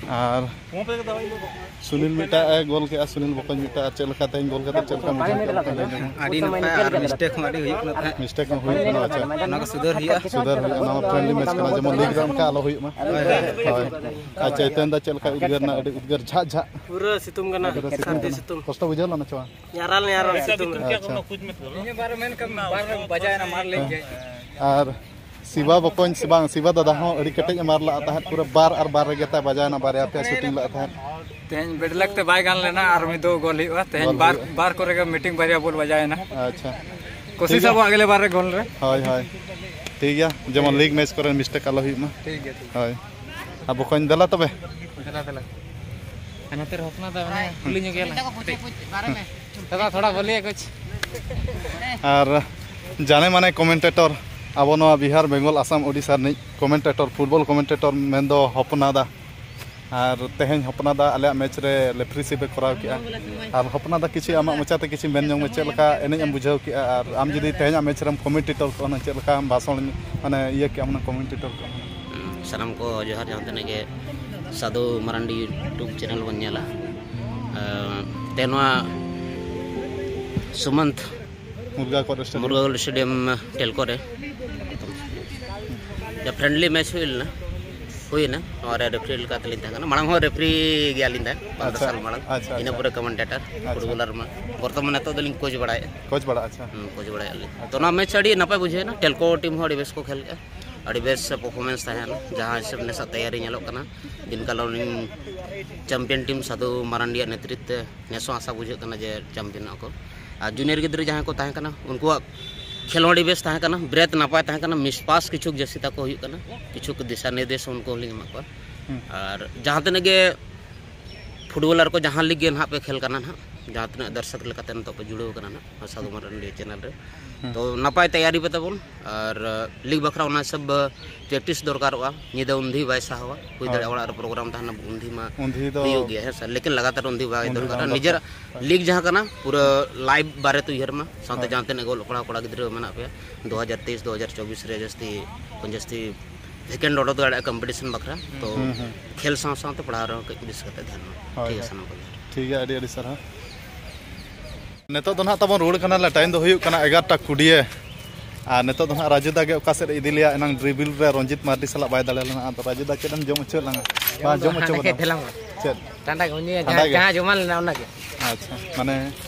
ᱟᱨ ᱥᱩᱱᱤᱞ ᱢᱤᱫᱴᱟᱝ ᱮ ᱜᱳᱞ ᱠᱮᱜᱼᱟ, ᱥᱩᱱᱤᱞ ᱵᱚᱠᱚᱧ ᱢᱤᱫᱴᱟᱝ᱾ ᱟᱨ ᱪᱮᱫ ᱞᱮᱠᱟ ᱛᱮᱦᱮᱧ ᱜᱳᱞ ᱠᱟᱛᱮ ᱪᱮᱫ ᱞᱮᱠᱟ ᱵᱩᱡᱷᱟᱹᱣ ᱠᱮᱜᱼᱟ, ᱚᱱᱟ ᱞᱟᱹᱭ ᱧᱚᱜ ᱢᱮ᱾ ᱟᱹᱰᱤ ᱱᱟᱯᱟᱭ, ᱟᱨ mistake ᱦᱚᱸ ᱟᱹᱰᱤ ᱦᱩᱭᱩᱜ ᱠᱟᱱᱟ ᱛᱟᱦᱮᱸᱫ᱾ Mistake ᱦᱚᱸ ᱦᱩᱭᱩᱜ ᱠᱟᱱᱟ, ᱟᱪᱪᱷᱟ᱾ ᱚᱱᱟ ᱠᱚ ᱥᱩᱫᱷᱟᱹᱨ ᱦᱩᱭᱩᱜᱼᱟ᱾ ᱥᱩᱫᱷᱟᱹᱨ ᱦᱩᱭᱩᱜᱼᱟ, ᱱᱚᱣᱟ friendly match ᱠᱟᱱᱟ, ᱡᱮᱢᱚᱱ league ᱨᱮ ᱚᱱᱠᱟ ᱟᱞᱚ ᱦᱩᱭᱩᱜ ᱢᱟ᱾ ᱦᱳᱭ᱾ ᱟᱨ ᱪᱳᱭᱛᱚᱱ ᱫᱟ ᱪᱮᱫ ᱞᱮᱠᱟ ᱩᱫᱽᱜᱟᱹᱨ ᱨᱮᱱᱟᱜ, ᱟᱹᱰᱤ ᱩᱫᱽᱜᱟᱹᱨ ᱡᱷᱟᱜ ᱡᱷᱟᱜ᱾ ᱯᱩᱨᱟᱹ ᱥᱤᱛᱩᱝ ᱠᱟᱱᱟ, ᱯᱩᱨᱟᱹ ᱥᱤᱛᱩᱝ ᱥᱟᱹᱨᱫᱤ ᱠᱟᱱᱟ᱾ ᱥᱤᱛᱩᱝ᱾ ᱠᱚᱥᱴᱚ ᱵᱩᱡᱷᱟᱹᱣ ᱞᱮᱱᱟ ᱪᱮ ᱵᱟᱝ? ᱧᱟᱨᱟᱞ ᱧᱟᱨᱟᱞ ᱥᱤᱛᱩᱝ ᱨᱮ᱾ ᱟᱪᱪᱷᱟ᱾ ᱤᱧ ᱦᱚᱸ ᱵᱟᱨ ᱢᱮᱱ ᱠᱟᱜ ᱢᱮ, ᱵᱟᱨ ᱵᱟᱡᱟᱣᱮᱱᱟ, ᱢᱟᱨ ᱞᱮᱱ ᱜᱮ᱾ ᱟᱨ ᱥᱤᱵᱟ ᱵᱚᱠᱚᱧ ᱥᱮ ᱵᱟᱝ, ᱥᱤᱵᱟ ᱫᱟᱫᱟ ᱦᱚᱸ ᱟᱹᱰᱤ ᱠᱮᱴᱮᱡ ᱮ ᱢᱟᱨ ᱞᱟᱜᱼᱟ ᱛᱟᱦᱮᱸᱫ, ᱯᱩᱨᱟᱹ ᱵᱟᱨ ᱟᱨ ᱵᱟᱨ ᱨᱮᱜᱮ ᱛᱟᱭ ᱵᱟᱡᱟᱣᱮᱱᱟ, ᱵᱟᱨᱭᱟ ᱯᱮᱭᱟ shooting ᱞᱟᱜ ᱛᱟᱦᱮᱸᱫ᱾ ᱛᱮᱦᱮᱧ bad luck ᱛᱮ ᱵᱟᱭ ᱜᱟᱱ ᱞᱮᱱᱟ, ᱟᱨ ᱢᱤᱫ ᱫᱷᱟᱣ ᱜᱳᱞ ᱦᱩᱭᱩᱜᱼᱟ᱾ ᱛᱮᱦᱮᱧ ᱜᱳᱞ ᱵᱟᱨ, ᱦᱩᱭᱩᱜᱼᱟ᱾ ᱵᱟᱨ ᱠᱚᱨᱮ ᱜᱮ ᱢᱤᱫᱴᱤᱝ ᱵᱟᱨᱭᱟ ᱵᱚᱞ ᱵᱟᱡᱟᱣᱮᱱᱟ᱾ ᱟᱪᱪᱷᱟ᱾ ᱠᱳᱥᱤᱥ ᱴᱷᱤᱠ ᱜᱮᱭᱟ᱾ ᱟᱵᱚ ᱟᱜᱞᱮ ᱵᱟᱨ ᱨᱮ ᱜᱳᱞ ᱨᱮ᱾ ᱦᱳᱭ, ᱦᱳᱭ᱾ ᱴᱷᱤᱠ ᱜᱮᱭᱟ, ᱡᱮᱢᱚᱱ league match ᱠᱚᱨᱮ mistake ᱟᱞᱚ ᱦᱩᱭᱩᱜ ᱢᱟ᱾ ᱴᱷᱤᱠ ᱜᱮᱭᱟ, ᱴᱷᱤᱠ ᱜᱮᱭᱟ᱾ ᱦᱳᱭ᱾ ᱟᱨ ᱵᱚᱠᱚᱧ ᱫᱮᱞᱟ ᱛᱚᱵᱮ᱾ ᱫᱮᱞᱟ, ᱫᱮᱞᱟ᱾ ᱟᱨ ᱱᱚᱛᱮ ᱨᱮ ᱦᱚᱯᱱᱟ ᱫᱟ ᱢᱮᱱᱟᱭᱟ, ᱠᱩᱞᱤ ᱧᱚᱜ ᱜᱮᱭᱟᱞᱟᱝ᱾ ᱫᱟᱫᱟ, ᱛᱷᱚᱲᱟ ᱵᱚᱞᱤᱭᱟ ᱠᱩᱪ᱾ ᱟᱨ ᱡᱟᱱᱮ ᱢᱟᱱᱮ commentator, ᱟᱵᱚ ᱱᱚᱣᱟ ᱵᱤᱦᱟᱨ, ᱵᱮᱝᱜᱚᱞ, ᱟᱥᱟᱢ, ᱳᱰᱤᱥᱟ ᱨᱤᱱᱤᱡ commentator, football commentator ᱢᱮᱱᱫᱚ ᱦᱚᱯᱱᱟ ᱫᱟ᱾ ᱟᱨ ᱛᱮᱦᱮᱧ ᱦᱚᱯᱱᱟ ᱫᱟ ᱟᱞᱮᱭᱟᱜ match ᱨᱮ refereeship ᱮ ᱠᱚᱨᱟᱣ ᱠᱮᱜᱼᱟ᱾ ᱟᱨ ᱦᱚᱯᱱᱟ ᱫᱟ, ᱠᱤᱪᱷᱩ ᱟᱢᱟᱜ ᱢᱚᱪᱟᱛᱮ ᱠᱤᱪᱷᱩ ᱢᱮᱱ ᱧᱚᱝ ᱢᱮ, ᱪᱮᱫ ᱞᱮᱠᱟ ᱮᱱᱮᱡ ᱮᱢ ᱵᱩᱡᱷᱟᱹᱣ ᱠᱮᱜᱼᱟ? ᱟᱨ ᱟᱢ ᱡᱩᱫᱤ ᱛᱮᱦᱮᱧᱟᱜ match ᱨᱮᱢ commentator ᱠᱚᱜᱼᱟ, ᱦᱩᱱᱟᱹᱝ ᱪᱮᱫ ᱞᱮᱠᱟ ᱵᱷᱟᱥᱚᱱ, ᱢᱟᱱᱮ, ᱤᱭᱟᱹ ᱠᱮᱜᱼᱟ, ᱦᱩᱱᱟᱹᱝ commentator ᱠᱚᱜᱼᱟ ᱦᱩᱱᱟᱹᱝ? ᱦᱩᱸ, ᱥᱟᱱᱟᱢ ᱠᱚ ᱡᱚᱦᱟᱨ, ᱡᱟᱦᱟᱸ ᱛᱤᱱᱟᱹᱜ ᱜᱮ ᱥᱟᱫᱷᱩ ᱢᱟᱨᱟᱱᱰᱤ YouTube channel ᱵᱚᱱ ᱧᱮᱞᱟ᱾ ᱟᱨ ᱛᱮ ᱱᱚᱣᱟ ᱥᱩᱢᱚᱱᱛᱷ ᱢᱩᱨᱜᱟ ᱠᱚᱨᱮ stadium᱾ ᱢᱩᱨᱜᱟ ᱠᱚᱨᱮ stadium ᱴᱮᱞᱠᱳ ᱨᱮ ᱡᱟ friendly match ᱦᱩᱭ ᱞᱮᱱᱟ, ᱦᱩᱭᱱᱟ, ᱱᱚᱣᱟ ᱨᱮ referee ᱞᱮᱠᱟ ᱛᱮᱞᱤᱧ ᱛᱟᱦᱮᱸ ᱠᱟᱱᱟ᱾ ᱢᱟᱲᱟᱝ ᱦᱚᱸ referee ᱜᱮᱭᱟᱞᱤᱧ ᱛᱟᱦᱮᱸᱫ, ᱯᱚᱱᱫᱽᱨᱚ ᱟᱪᱪᱷᱟ, ᱥᱟᱞ ᱢᱟᱲᱟᱝ᱾ ᱟᱪᱪᱷᱟ, ᱤᱱᱟᱹ ᱟᱪᱪᱷᱟ᱾ ᱯᱚᱨᱮ commentator, ᱟᱪᱪᱷᱟ᱾ Footballer ᱢᱟ᱾ ᱵᱚᱨᱛᱚᱢᱟᱱ ᱱᱤᱛᱚᱜ ᱫᱚᱞᱤᱧ coach ᱵᱟᱲᱟᱭᱮᱫᱼᱟ᱾ Coach ᱵᱟᱲᱟ, ᱟᱪᱪᱷᱟ᱾ ᱦᱩᱸ, coach ᱵᱟᱲᱟᱭᱮᱫᱼᱟ ᱞᱤᱧ᱾ ᱛᱚ, ᱱᱚᱣᱟ match ᱟᱹᱰᱤ ᱱᱟᱯᱟᱭ ᱵᱩᱡᱷᱟᱹᱣᱮᱱᱟ᱾ ᱴᱮᱞᱠᱳ team ᱦᱚᱸ ᱟᱹᱰᱤ ᱵᱮᱥ ᱠᱚ ᱠᱷᱮᱞ ᱠᱮᱫᱼᱟ, ᱟᱹᱰᱤ ᱵᱮᱥ performance ᱛᱟᱦᱮᱸ ᱞᱮᱱᱟ᱾ ᱡᱟᱦᱟᱸ ᱦᱤᱥᱟᱹᱵ ᱱᱮᱥᱟᱜ ᱛᱮᱭᱟᱨᱤ ᱧᱮᱞᱚᱜ ᱠᱟᱱᱟ, ᱫᱤᱱ ᱠᱟᱞᱚᱢ champion team ᱥᱟᱫᱷᱩ ᱢᱟᱨᱟᱱᱰᱤᱭᱟᱜ ᱱᱮᱛᱨᱤᱛᱵ ᱛᱮ ᱱᱮᱥ ᱦᱚᱸ ᱟᱥᱟ ᱵᱩᱡᱷᱟᱹᱜ ᱠᱟᱱᱟ ᱡᱮ championᱚᱜ ᱟᱠᱚ᱾ ᱟᱨ ᱡᱩᱱᱤᱭᱟᱨ ᱜᱤᱫᱽᱨᱟᱹ ᱡᱟᱦᱟᱸᱭ ᱠᱚ ᱛᱟᱦᱮᱸ ᱠᱟᱱᱟ, ᱩᱱᱠᱩᱣᱟᱜ ᱠᱷᱮᱞᱳᱰ ᱟᱹᱰᱤ ᱵᱮᱥ ᱛᱟᱦᱮᱸ ᱠᱟᱱᱟ, ᱵᱨᱮᱛᱷ ᱱᱟᱯᱟᱭ ᱛᱟᱦᱮᱸ ᱠᱟᱱᱟ, ᱢᱤᱥ ᱯᱟᱥ ᱠᱤᱪᱷᱩ ᱡᱟᱹᱥᱛᱤ ᱛᱟᱠᱚ ᱦᱩᱭᱩᱜ ᱠᱟᱱᱟ, ᱠᱤᱪᱷᱩ ᱫᱤᱥᱟ ᱱᱤᱨᱫᱮᱥ ᱩᱱᱠᱩ ᱦᱚᱸᱞᱤᱧ ᱮᱢᱟᱜ ᱠᱚᱣᱟ᱾ ᱦᱩᱸ᱾ ᱟᱨ ᱡᱟᱦᱟᱸ ᱛᱤᱱᱟᱹᱜ ᱜᱮ ᱯᱷᱩᱴᱵᱚᱞᱟᱨ ᱠᱚ ᱡᱟᱦᱟᱸ ᱞᱤᱜᱽ ᱜᱮ ᱱᱟᱦᱟᱜ ᱯᱮ ᱠᱷᱮᱞ ᱠᱟᱱᱟ ᱱᱟᱦᱟᱜ, ᱡᱟᱦᱟᱸ ᱛᱤᱱᱟᱹᱜ ᱫᱚᱨᱥᱚᱠ ᱞᱮᱠᱟᱛᱮ ᱱᱤᱛᱚᱜ ᱯᱮ ᱡᱩᱲᱟᱹᱣ ᱠᱟᱱᱟ ᱱᱟᱦᱟᱜ ᱥᱟᱹᱫᱷᱩ ᱢᱟᱨᱟᱱᱰᱤ ᱪᱮᱱᱮᱞ ᱨᱮ, ᱦᱩᱸ᱾ ᱛᱚ ᱱᱟᱯᱟᱭ ᱛᱮᱭᱟᱨᱤ ᱯᱮ ᱛᱟᱵᱚᱱ᱾ ᱟᱨ ᱞᱤᱜᱽ ᱵᱟᱠᱷᱨᱟ ᱚᱱᱟ ᱦᱤᱥᱟᱹᱵ ᱯᱨᱮᱠᱴᱤᱥ ᱫᱚᱨᱠᱟᱨᱚᱜᱼᱟ᱾ ᱧᱤᱫᱟᱹ ᱩᱱᱫᱷᱤ ᱵᱟᱭ ᱥᱟᱦᱟᱣᱟ, ᱦᱩᱭ ᱦᱳᱭ᱾ ᱫᱟᱲᱮᱭᱟᱜᱼᱟ ᱚᱲᱟᱜ ᱨᱮ ᱯᱨᱳᱜᱨᱟᱢ ᱛᱟᱦᱮᱱᱟ, ᱩᱱᱫᱷᱤ ᱢᱟ ᱩᱱᱫᱷᱤ ᱫᱚ ᱦᱩᱭᱩᱜ ᱜᱮᱭᱟ, ᱦᱮᱸ ᱥᱮ, ᱞᱮᱠᱤᱱ ᱞᱟᱜᱟᱛᱟᱨ ᱩᱱᱫᱷᱤ ᱵᱟᱭ ᱩᱱᱫᱷᱤ ᱫᱚᱨᱠᱟᱨᱟ᱾ ᱵᱟᱝ ᱱᱤᱡᱮᱨᱟᱜ ᱫᱚᱨᱠᱟᱨ᱾ ᱦᱳᱭ᱾ ᱞᱤᱜᱽ ᱡᱟᱦᱟᱸ ᱠᱟᱱᱟ ᱯᱩᱨᱟᱹ ᱞᱟᱭᱤᱵᱷ ᱵᱟᱨᱮᱛᱮ ᱩᱭᱦᱟᱹᱨ ᱢᱟ, ᱥᱟᱶᱛᱮ ᱦᱳᱭ᱾ ᱡᱟᱦᱟᱸ ᱛᱤᱱᱟᱹᱜ ᱜᱮ ᱚᱞᱚᱜ ᱯᱟᱲᱦᱟᱣ ᱠᱚᱲᱟ ᱜᱤᱫᱽᱨᱟᱹ ᱢᱮᱱᱟᱜ ᱯᱮᱭᱟ, ᱫᱩ ᱦᱟᱡᱟᱨ ᱛᱮᱭᱤᱥ ᱫᱩ ᱦᱟᱡᱟᱨ ᱪᱚᱵᱵᱤᱥ ᱨᱮ ᱡᱟᱹᱥᱛᱤ ᱠᱷᱚᱱ ᱡᱟᱹᱥᱛᱤ ᱵᱷᱮᱠᱮᱱᱴ ᱚᱰᱚᱠ ᱫᱟᱲᱮᱭᱟᱜᱼᱟ ᱠᱚᱢᱯᱤᱴᱤᱥᱚᱱ ᱵᱟᱠᱷᱨᱟ᱾ ᱛᱚ ᱦᱩᱸ, ᱦᱩᱸ᱾ ᱠᱷᱮᱞ ᱥᱟᱶ ᱥᱟᱶᱛᱮ ᱯᱟᱲᱦᱟᱣ ᱨᱮᱦᱚᱸ ᱠᱟᱹᱡ ᱵᱮᱥ ᱠᱟᱛᱮ ᱫᱷᱮᱭᱟᱱ ᱢᱟ᱾ ᱦᱳᱭ, ᱴᱷᱤᱠ ᱜᱮᱭᱟ, ᱦᱳᱭ᱾ ᱥᱟᱱᱟᱢ ᱠᱚᱜᱮ᱾ ᱴᱷᱤᱠ ᱜᱮᱭᱟ, ᱟᱹᱰᱤ ᱟᱹᱰᱤ ᱥᱟᱨᱦᱟᱣ᱾ ᱱᱤᱛᱚᱜ ᱫᱚ ᱱᱟᱦᱟᱜ ᱛᱟᱵᱚᱱ ᱨᱩᱣᱟᱹᱲ ᱠᱟᱱᱟ, ᱞᱮ ᱴᱟᱭᱤᱢ ᱫᱚ ᱦᱩᱭᱩᱜ ᱠᱟᱱᱟ ᱮᱜᱟᱨᱚᱴᱟ ᱠᱩᱲᱤᱭᱮ᱾ ᱟᱨ ᱱᱤᱛᱚᱜ ᱫᱚ ᱱᱟᱦᱟᱜ ᱨᱟᱡᱩ ᱫᱟ ᱜᱮ ᱚᱠᱟ ᱥᱮᱫ ᱮ ᱤᱫᱤ ᱞᱮᱭᱟ, ᱮᱱᱟᱝ ᱰᱨᱤᱵᱤᱞ ᱨᱮ ᱨᱚᱧᱡᱤᱛ ᱢᱟᱨᱰᱤ ᱥᱟᱞᱟᱜ ᱵᱟᱭ ᱫᱟᱲᱮ ᱞᱮᱱᱟ᱾ ᱟᱫᱚ ᱨᱟᱡᱩ ᱫᱟ ᱪᱮᱫ ᱮᱢ ᱡᱚᱢ ᱦᱚᱪᱚᱭᱮᱫ ᱞᱟᱝᱟ? ᱢᱟ ᱡᱚᱢ ᱦᱚᱪᱚ ᱦᱟᱸᱰᱮ ᱵᱚᱱ ᱠᱷᱟᱡ ᱫᱮᱞᱟ ᱢᱟ᱾ ᱪᱮᱫ? ᱴᱟᱸᱰᱟ ᱜᱮ, ᱩᱱᱤ ᱴᱷᱟᱱᱰᱟ ᱡᱟᱦᱟᱸ, ᱜᱮ? ᱡᱟᱦᱟᱸ ᱡᱚᱢᱟ ᱞᱮᱱᱟ ᱚᱱᱟ ᱜᱮ᱾ ᱟᱪᱪᱷᱟ, ᱢᱟᱱᱮ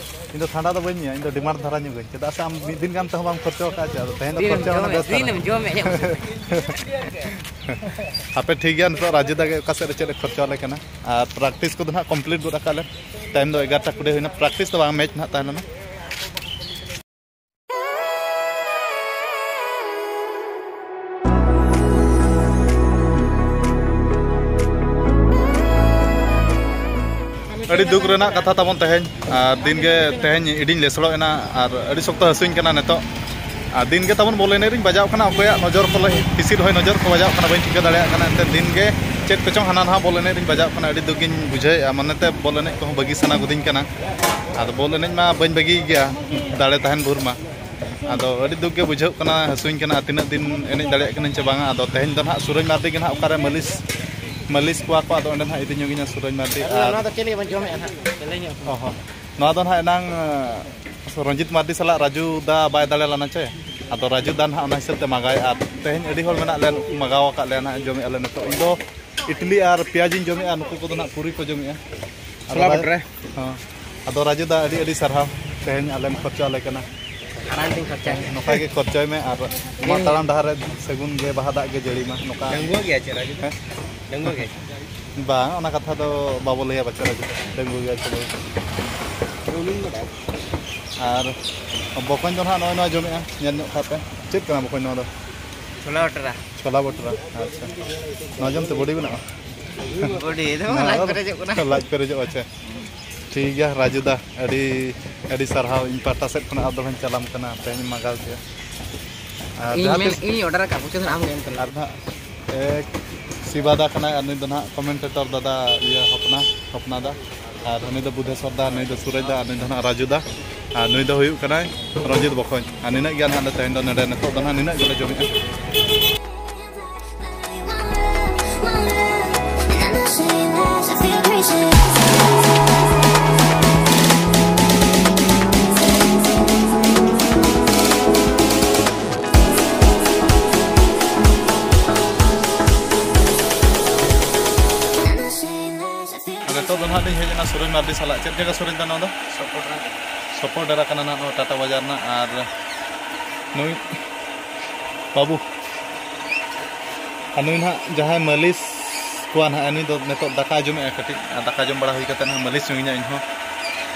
ᱤᱧ ᱫᱚ ᱴᱷᱟᱱᱰᱟ ᱫᱚ ᱵᱟᱹᱧ ᱧᱩᱭᱟ, ᱤᱧ ᱫᱚ ᱰᱤᱢᱟᱱᱰ ᱫᱷᱟᱨᱟ ᱧᱚᱜᱟᱹᱧ, ᱪᱮᱫᱟᱜ ᱥᱮ ᱟᱢ ᱢᱤᱫ ᱫᱤᱱ ᱜᱟᱱ ᱛᱮᱦᱚᱸ ᱵᱟᱢ ᱠᱷᱚᱨᱪᱚ ᱟᱠᱟᱫᱼᱟ᱾ ᱪᱮᱫ ᱟᱫᱚ ᱛᱮᱦᱮᱧ ᱫᱚ ᱫᱤᱱᱮᱢ ᱠᱷᱚᱨᱪᱟ ᱢᱟᱱᱮ ᱡᱚᱢᱮᱫ, ᱵᱮᱥ ᱫᱷᱟᱨᱟ᱾ ᱫᱤᱱᱮᱢ ᱡᱚᱢᱮᱫ, ᱧᱟᱢ ᱠᱟᱛᱮ᱾ ᱦᱟᱯᱮ ᱴᱷᱤᱠ ᱜᱮᱭᱟ, ᱱᱤᱛᱚᱜ ᱨᱟᱡᱩ ᱫᱟ ᱜᱮ ᱚᱠᱟ ᱥᱮᱫ ᱨᱮ ᱪᱮᱫ ᱮ ᱠᱷᱚᱨᱪᱟ ᱟᱞᱮ ᱠᱟᱱᱟ᱾ ᱟᱨ ᱯᱨᱮᱠᱴᱤᱥ ᱠᱚᱫᱚ ᱱᱟᱦᱟᱜ ᱠᱚᱢᱯᱞᱤᱴ ᱜᱚᱫ ᱟᱠᱟᱫ ᱞᱮ᱾ ᱴᱟᱭᱤᱢ ᱫᱚ ᱮᱜᱟᱨᱚᱴᱟ ᱠᱩᱲᱤ ᱦᱩᱭᱱᱟ, ᱯᱨᱮᱠᱴᱤᱥ ᱫᱚ ᱵᱟᱝ, ᱢᱮᱪ ᱱᱟᱦᱟᱜ ᱛᱟᱦᱮᱸ ᱞᱮᱱᱟ᱾ ᱟᱹᱰᱤ ᱫᱩᱠ ᱨᱮᱱᱟᱜ ᱠᱟᱛᱷᱟ ᱛᱟᱵᱚᱱ ᱛᱮᱦᱮᱧ, ᱟᱨ ᱫᱤᱱ ᱜᱮ ᱛᱮᱦᱮᱧ ᱤᱰᱤᱧ ᱞᱮᱥᱲᱚᱜ ᱮᱱᱟ, ᱟᱨ ᱟᱹᱰᱤ ᱥᱚᱠᱛᱚ ᱦᱟᱹᱥᱩᱧ ᱠᱟᱱᱟ ᱱᱤᱛᱚᱜ᱾ ᱟᱨ ᱫᱤᱱ ᱜᱮ ᱛᱟᱵᱚᱱ ᱵᱚᱞ ᱮᱱᱮᱡ ᱨᱤᱧ ᱵᱟᱡᱟᱣ ᱠᱟᱱᱟ, ᱚᱠᱚᱭᱟᱜ ᱱᱚᱡᱚᱨ ᱠᱚ ᱞᱟᱹᱜᱤᱫ ᱦᱤᱥᱤᱫ ᱦᱚᱭ ᱱᱚᱡᱚᱨ ᱠᱚ ᱵᱟᱡᱟᱣ ᱠᱟᱱᱟ, ᱵᱟᱹᱧ ᱴᱷᱤᱠᱟᱹ ᱫᱟᱲᱮᱭᱟᱜ ᱠᱟᱱᱟ᱾ ᱮᱱᱛᱮ ᱫᱤᱱ ᱜᱮ ᱪᱮᱫ ᱠᱚᱪᱚᱝ ᱦᱟᱱᱟ ᱱᱟᱣᱟ ᱵᱚᱞ ᱮᱱᱮᱡ ᱨᱤᱧ ᱵᱟᱡᱟᱣ ᱠᱟᱱᱟ, ᱟᱹᱰᱤ ᱫᱩᱠᱤᱧ ᱵᱩᱡᱷᱟᱹᱣᱮᱫᱼᱟ᱾ ᱢᱚᱱᱮᱛᱮ ᱵᱚᱞ ᱮᱱᱮᱡ ᱠᱚᱦᱚᱸ ᱵᱟᱹᱜᱤ ᱥᱟᱱᱟ ᱜᱚᱫᱤᱧ ᱠᱟᱱᱟ᱾ ᱟᱫᱚ ᱵᱚᱞ ᱮᱱᱮᱡ ᱢᱟ ᱵᱟᱹᱧ ᱵᱟᱹᱜᱤᱭ ᱜᱮᱭᱟ, ᱫᱟᱲᱮ ᱛᱟᱦᱮᱱ ᱵᱷᱳᱨ ᱢᱟ᱾ ᱟᱫᱚ ᱟᱹᱰᱤ ᱫᱩᱠ ᱜᱮ ᱵᱩᱡᱷᱟᱹᱜ ᱠᱟᱱᱟ, ᱦᱟᱹᱥᱩᱧ ᱠᱟᱱᱟ, ᱛᱤᱱᱟᱹᱜ ᱫᱤᱱ ᱮᱱᱮᱡ ᱫᱟᱲᱮᱭᱟᱜ ᱠᱟᱹᱱᱟᱹᱧ ᱪᱮ ᱵᱟᱝᱟ᱾ ᱟᱫᱚ ᱛᱮᱦᱮᱧ ᱫᱚ ᱱᱟᱦᱟᱜ ᱥᱩᱨᱚᱡᱽ ᱢᱟᱨᱰᱤ ᱜᱮ ᱱᱟᱦᱟᱜ ᱚᱠᱟᱨᱮ ᱢᱟᱹᱞᱤᱥ, ᱢᱟᱹᱞᱤᱥ ᱠᱚᱣᱟ ᱠᱚ, ᱟᱫᱚ ᱚᱸᱰᱮ ᱱᱟᱦᱟᱜ ᱤᱫᱤ ᱧᱚᱜᱤᱧᱟ ᱥᱩᱨᱚᱡᱽ ᱢᱟᱨᱰᱤ᱾ ᱟᱨ ᱱᱚᱣᱟ ᱫᱚ ᱪᱮᱫ ᱞᱟᱹᱜᱤᱫ ᱵᱚᱱ ᱡᱚᱢᱮᱫᱼᱟ ᱱᱟᱦᱟᱜ? ᱞᱟᱹᱭ ᱧᱚᱜ ᱢᱮ᱾ ᱚ ᱦᱚᱸ, ᱱᱚᱣᱟ ᱫᱚ ᱱᱟᱦᱟᱜ ᱮᱱᱟᱝ, ᱟᱸ, ᱨᱚᱧᱡᱤᱛ ᱢᱟᱨᱰᱤ ᱥᱟᱞᱟᱜ ᱨᱟᱡᱩ ᱫᱟ ᱵᱟᱭ ᱫᱟᱲᱮ ᱞᱮᱱᱟ ᱪᱮ, ᱟᱫᱚ ᱨᱟᱡᱩ ᱫᱟ ᱱᱟᱦᱟᱜ ᱚᱱᱟ ᱦᱤᱥᱟᱹᱵ ᱛᱮ ᱢᱟᱜᱟᱣᱮᱫᱼᱟ᱾ ᱟᱨ ᱛᱮᱦᱮᱧ ᱟᱹᱰᱤ ᱦᱚᱲ ᱢᱮᱱᱟᱜ ᱞᱮᱭᱟ, ᱱᱩᱠᱩ ᱢᱟᱜᱟᱣ ᱟᱠᱟᱫ ᱞᱮᱭᱟ ᱱᱟᱦᱟᱜ, ᱡᱚᱢᱮᱫᱼᱟ ᱞᱮ ᱱᱤᱛᱚᱜ᱾ ᱤᱧ ᱫᱚ ᱤᱰᱞᱤ ᱟᱨ ᱯᱮᱸᱭᱟᱡᱤᱧ ᱡᱚᱢᱮᱫᱼᱟ, ᱱᱩᱠᱩ ᱠᱚᱫᱚ ᱱᱟᱦᱟᱜ ᱯᱩᱨᱤ ᱠᱚ ᱡᱚᱢᱮᱫᱼᱟ᱾ ᱟᱫᱚ ᱪᱷᱳᱞᱟ ᱨᱟ-, ᱵᱷᱟᱴᱩᱨᱟ᱾ ᱦᱚᱸ᱾ ᱟᱫᱚ ᱨᱟᱡᱩ ᱫᱟ, ᱟᱹᱰᱤ ᱟᱹᱰᱤ ᱥᱟᱨᱦᱟᱣ, ᱛᱮᱦᱮᱧ ᱟᱞᱮᱢ ᱠᱷᱚᱨᱪᱟ ᱟᱞᱮ ᱠᱟᱱᱟ᱾ ᱟᱨᱟᱝ ᱛᱤᱧ ᱠᱷᱚᱨᱪᱟᱭ ᱢᱮ᱾ ᱱᱚᱝᱠᱟ ᱜᱮ ᱠᱷᱚᱨᱪᱟᱭ ᱢᱮ ᱟᱨ ᱟᱢᱟᱜ ᱦᱩᱸ᱾ ᱛᱟᱲᱟᱢ ᱰᱟᱦᱟᱨ ᱨᱮ ᱥᱟᱹᱜᱩᱱ ᱜᱮ ᱵᱟᱦᱟ ᱫᱟᱜ ᱜᱮ ᱡᱟᱹᱲᱤ ᱢᱟ᱾ ᱱᱚᱝᱠᱟ ᱰᱟᱺᱜᱩᱣᱟᱹ ᱜᱮᱭᱟ ᱪᱮ ᱨᱟᱡᱩ ᱫᱟ? ᱦᱮᱸ? ᱰᱟᱺᱜᱩᱣᱟᱹ ᱜᱮᱭᱟ ᱪᱮ? ᱵᱟᱝ, ᱚᱱᱟ ᱠᱟᱛᱷᱟ ᱫᱚ ᱵᱟᱵᱚ ᱞᱟᱹᱭᱟ ᱵᱟᱪᱷᱟ ᱨᱟᱡᱩ ᱫᱟ᱾ ᱰᱟᱺᱜᱩᱣᱟᱹ ᱜᱮᱭᱟ ᱪᱮ ᱵᱟᱝ? ᱩᱱᱤᱧ ᱵᱟᱰᱟᱭᱟ᱾ ᱟᱨ ᱵᱚᱠᱚᱧ ᱫᱚ ᱱᱟᱦᱟᱜ ᱱᱚᱜᱼᱚᱭ ᱱᱚᱣᱟ ᱡᱚᱢᱮᱜᱼᱟ, ᱧᱮᱞ ᱧᱚᱜ ᱠᱟᱜ ᱯᱮ᱾ ᱪᱮᱫ ᱠᱟᱱᱟ ᱵᱚᱠᱚᱧ ᱱᱚᱣᱟ ᱫᱚ? ᱪᱷᱳᱞᱟ ᱵᱷᱟᱴᱩᱨᱟ᱾ ᱪᱷᱳᱞᱟ ᱵᱷᱟᱴᱩᱨᱟ, ᱟᱪᱪᱷᱟ᱾ ᱱᱚᱣᱟ ᱡᱚᱢ ᱛᱮ ᱵᱚᱰᱤ ᱵᱮᱱᱟᱜᱼᱟ? ᱵᱚᱰᱤ ᱫᱚ ᱵᱟᱝ, ᱞᱟᱡ ᱯᱮᱨᱮᱡᱚᱜ ᱠᱟᱱᱟ᱾ ᱞᱟᱡ ᱯᱮᱨᱮᱡᱚᱜᱼᱟ, ᱟᱪᱪᱷᱟ᱾ ᱴᱷᱤᱠ ᱜᱮᱭᱟ ᱨᱟᱡᱩ ᱫᱟ, ᱟᱹᱰᱤ ᱟᱹᱰᱤ ᱥᱟᱨᱦᱟᱣ ᱤᱧ ᱯᱟᱦᱴᱟ ᱥᱮᱫ ᱠᱷᱚᱱᱟᱜ ᱟᱨ ᱫᱚ ᱵᱟᱹᱧ ᱪᱟᱞᱟᱢ ᱠᱟᱱᱟ, ᱛᱮᱦᱮᱧ ᱢᱟᱸᱜᱟᱞ ᱜᱮ᱾ ᱟᱨ ᱤᱧ ᱡᱟᱦᱟᱸ ᱢᱮᱱ ᱛᱤᱥ ᱤᱧ ᱚᱰᱟᱨ ᱟᱠᱟᱫ ᱯᱚᱭᱥᱟ ᱫᱚ ᱟᱢ ᱜᱮ ᱮᱢ ᱛᱟᱞᱟᱝ᱾ ᱟᱨ ᱱᱟᱦᱟᱜ ᱮ, ᱥᱤᱵᱟ ᱫᱟ ᱠᱟᱱᱟᱭ ᱟᱨ ᱱᱩᱭ ᱫᱚ ᱱᱟᱦᱟᱜ ᱠᱚᱢᱮᱱᱴᱮᱴᱚᱨ ᱫᱟᱫᱟ, ᱤᱭᱟᱹ ᱦᱚᱯᱱᱟ, ᱦᱚᱯᱱᱟ ᱫᱟ᱾ ᱟᱨ ᱩᱱᱤ ᱫᱚ ᱵᱩᱫᱷᱮᱥᱚᱨ ᱫᱟ, ᱱᱩᱭ ᱫᱚ ᱥᱩᱨᱚᱡᱽ ᱫᱟ, ᱟᱨ ᱱᱩᱭ ᱫᱚ ᱱᱟᱦᱟᱜ ᱨᱟᱡᱩ ᱫᱟ᱾ ᱟᱨ ᱱᱩᱭ ᱫᱚ ᱦᱩᱭᱩᱜ ᱠᱟᱱᱟᱭ ᱨᱚᱧᱡᱤᱛ ᱵᱚᱠᱚᱧ᱾ ᱟᱨ ᱱᱤᱱᱟᱹᱜ ᱜᱮ ᱱᱟᱦᱟᱜ ᱞᱮ ᱛᱮᱦᱮᱧ ᱫᱚ ᱱᱚᱰᱮ ᱱᱤᱛᱚᱜ ᱫᱚ ᱱᱟᱦᱟᱜ ᱱᱤᱱᱟᱹᱜ ᱜᱮᱞᱮ ᱡᱚᱢᱮᱜᱼᱟ᱾ ᱱᱤᱛᱚᱜ ᱫᱚ ᱱᱟᱦᱟᱜ ᱞᱤᱧ ᱦᱮᱡ ᱮᱱᱟ ᱥᱩᱨᱮᱱ ᱢᱟᱨᱰᱤ ᱥᱟᱞᱟᱜ᱾ ᱪᱮᱫ ᱡᱟᱭᱜᱟ ᱥᱩᱨᱮᱱ ᱫᱟ ᱱᱚᱣᱟ ᱫᱚ? ᱥᱚᱯᱚᱴ ᱨᱮ᱾ ᱥᱚᱯᱚᱴ ᱰᱮᱨᱟ ᱠᱟᱱᱟ ᱱᱟᱦᱟᱜ ᱱᱚᱣᱟ ᱴᱟᱴᱟ ᱵᱟᱡᱟᱨ ᱨᱮᱱᱟᱜ᱾ ᱟᱨ ᱱᱩᱭ ᱵᱟᱹᱵᱩ, ᱟᱨ ᱱᱩᱭ ᱱᱟᱦᱟᱜ ᱡᱟᱦᱟᱸᱭ ᱢᱟᱹᱞᱤᱥ ᱠᱚᱣᱟ ᱱᱟᱦᱟᱜ, ᱱᱩᱭ ᱫᱚ ᱱᱤᱛᱚᱜ ᱫᱟᱠᱟ ᱡᱚᱢᱮᱜᱼᱟᱭ ᱠᱟᱹᱴᱤᱡ, ᱟᱨ ᱫᱟᱠᱟ ᱡᱚᱢ ᱵᱟᱲᱟ ᱦᱩᱭ ᱠᱟᱛᱮ ᱱᱟᱦᱟᱜ ᱢᱟᱹᱞᱤᱥ ᱧᱚᱜ ᱤᱧ ᱦᱚᱸ᱾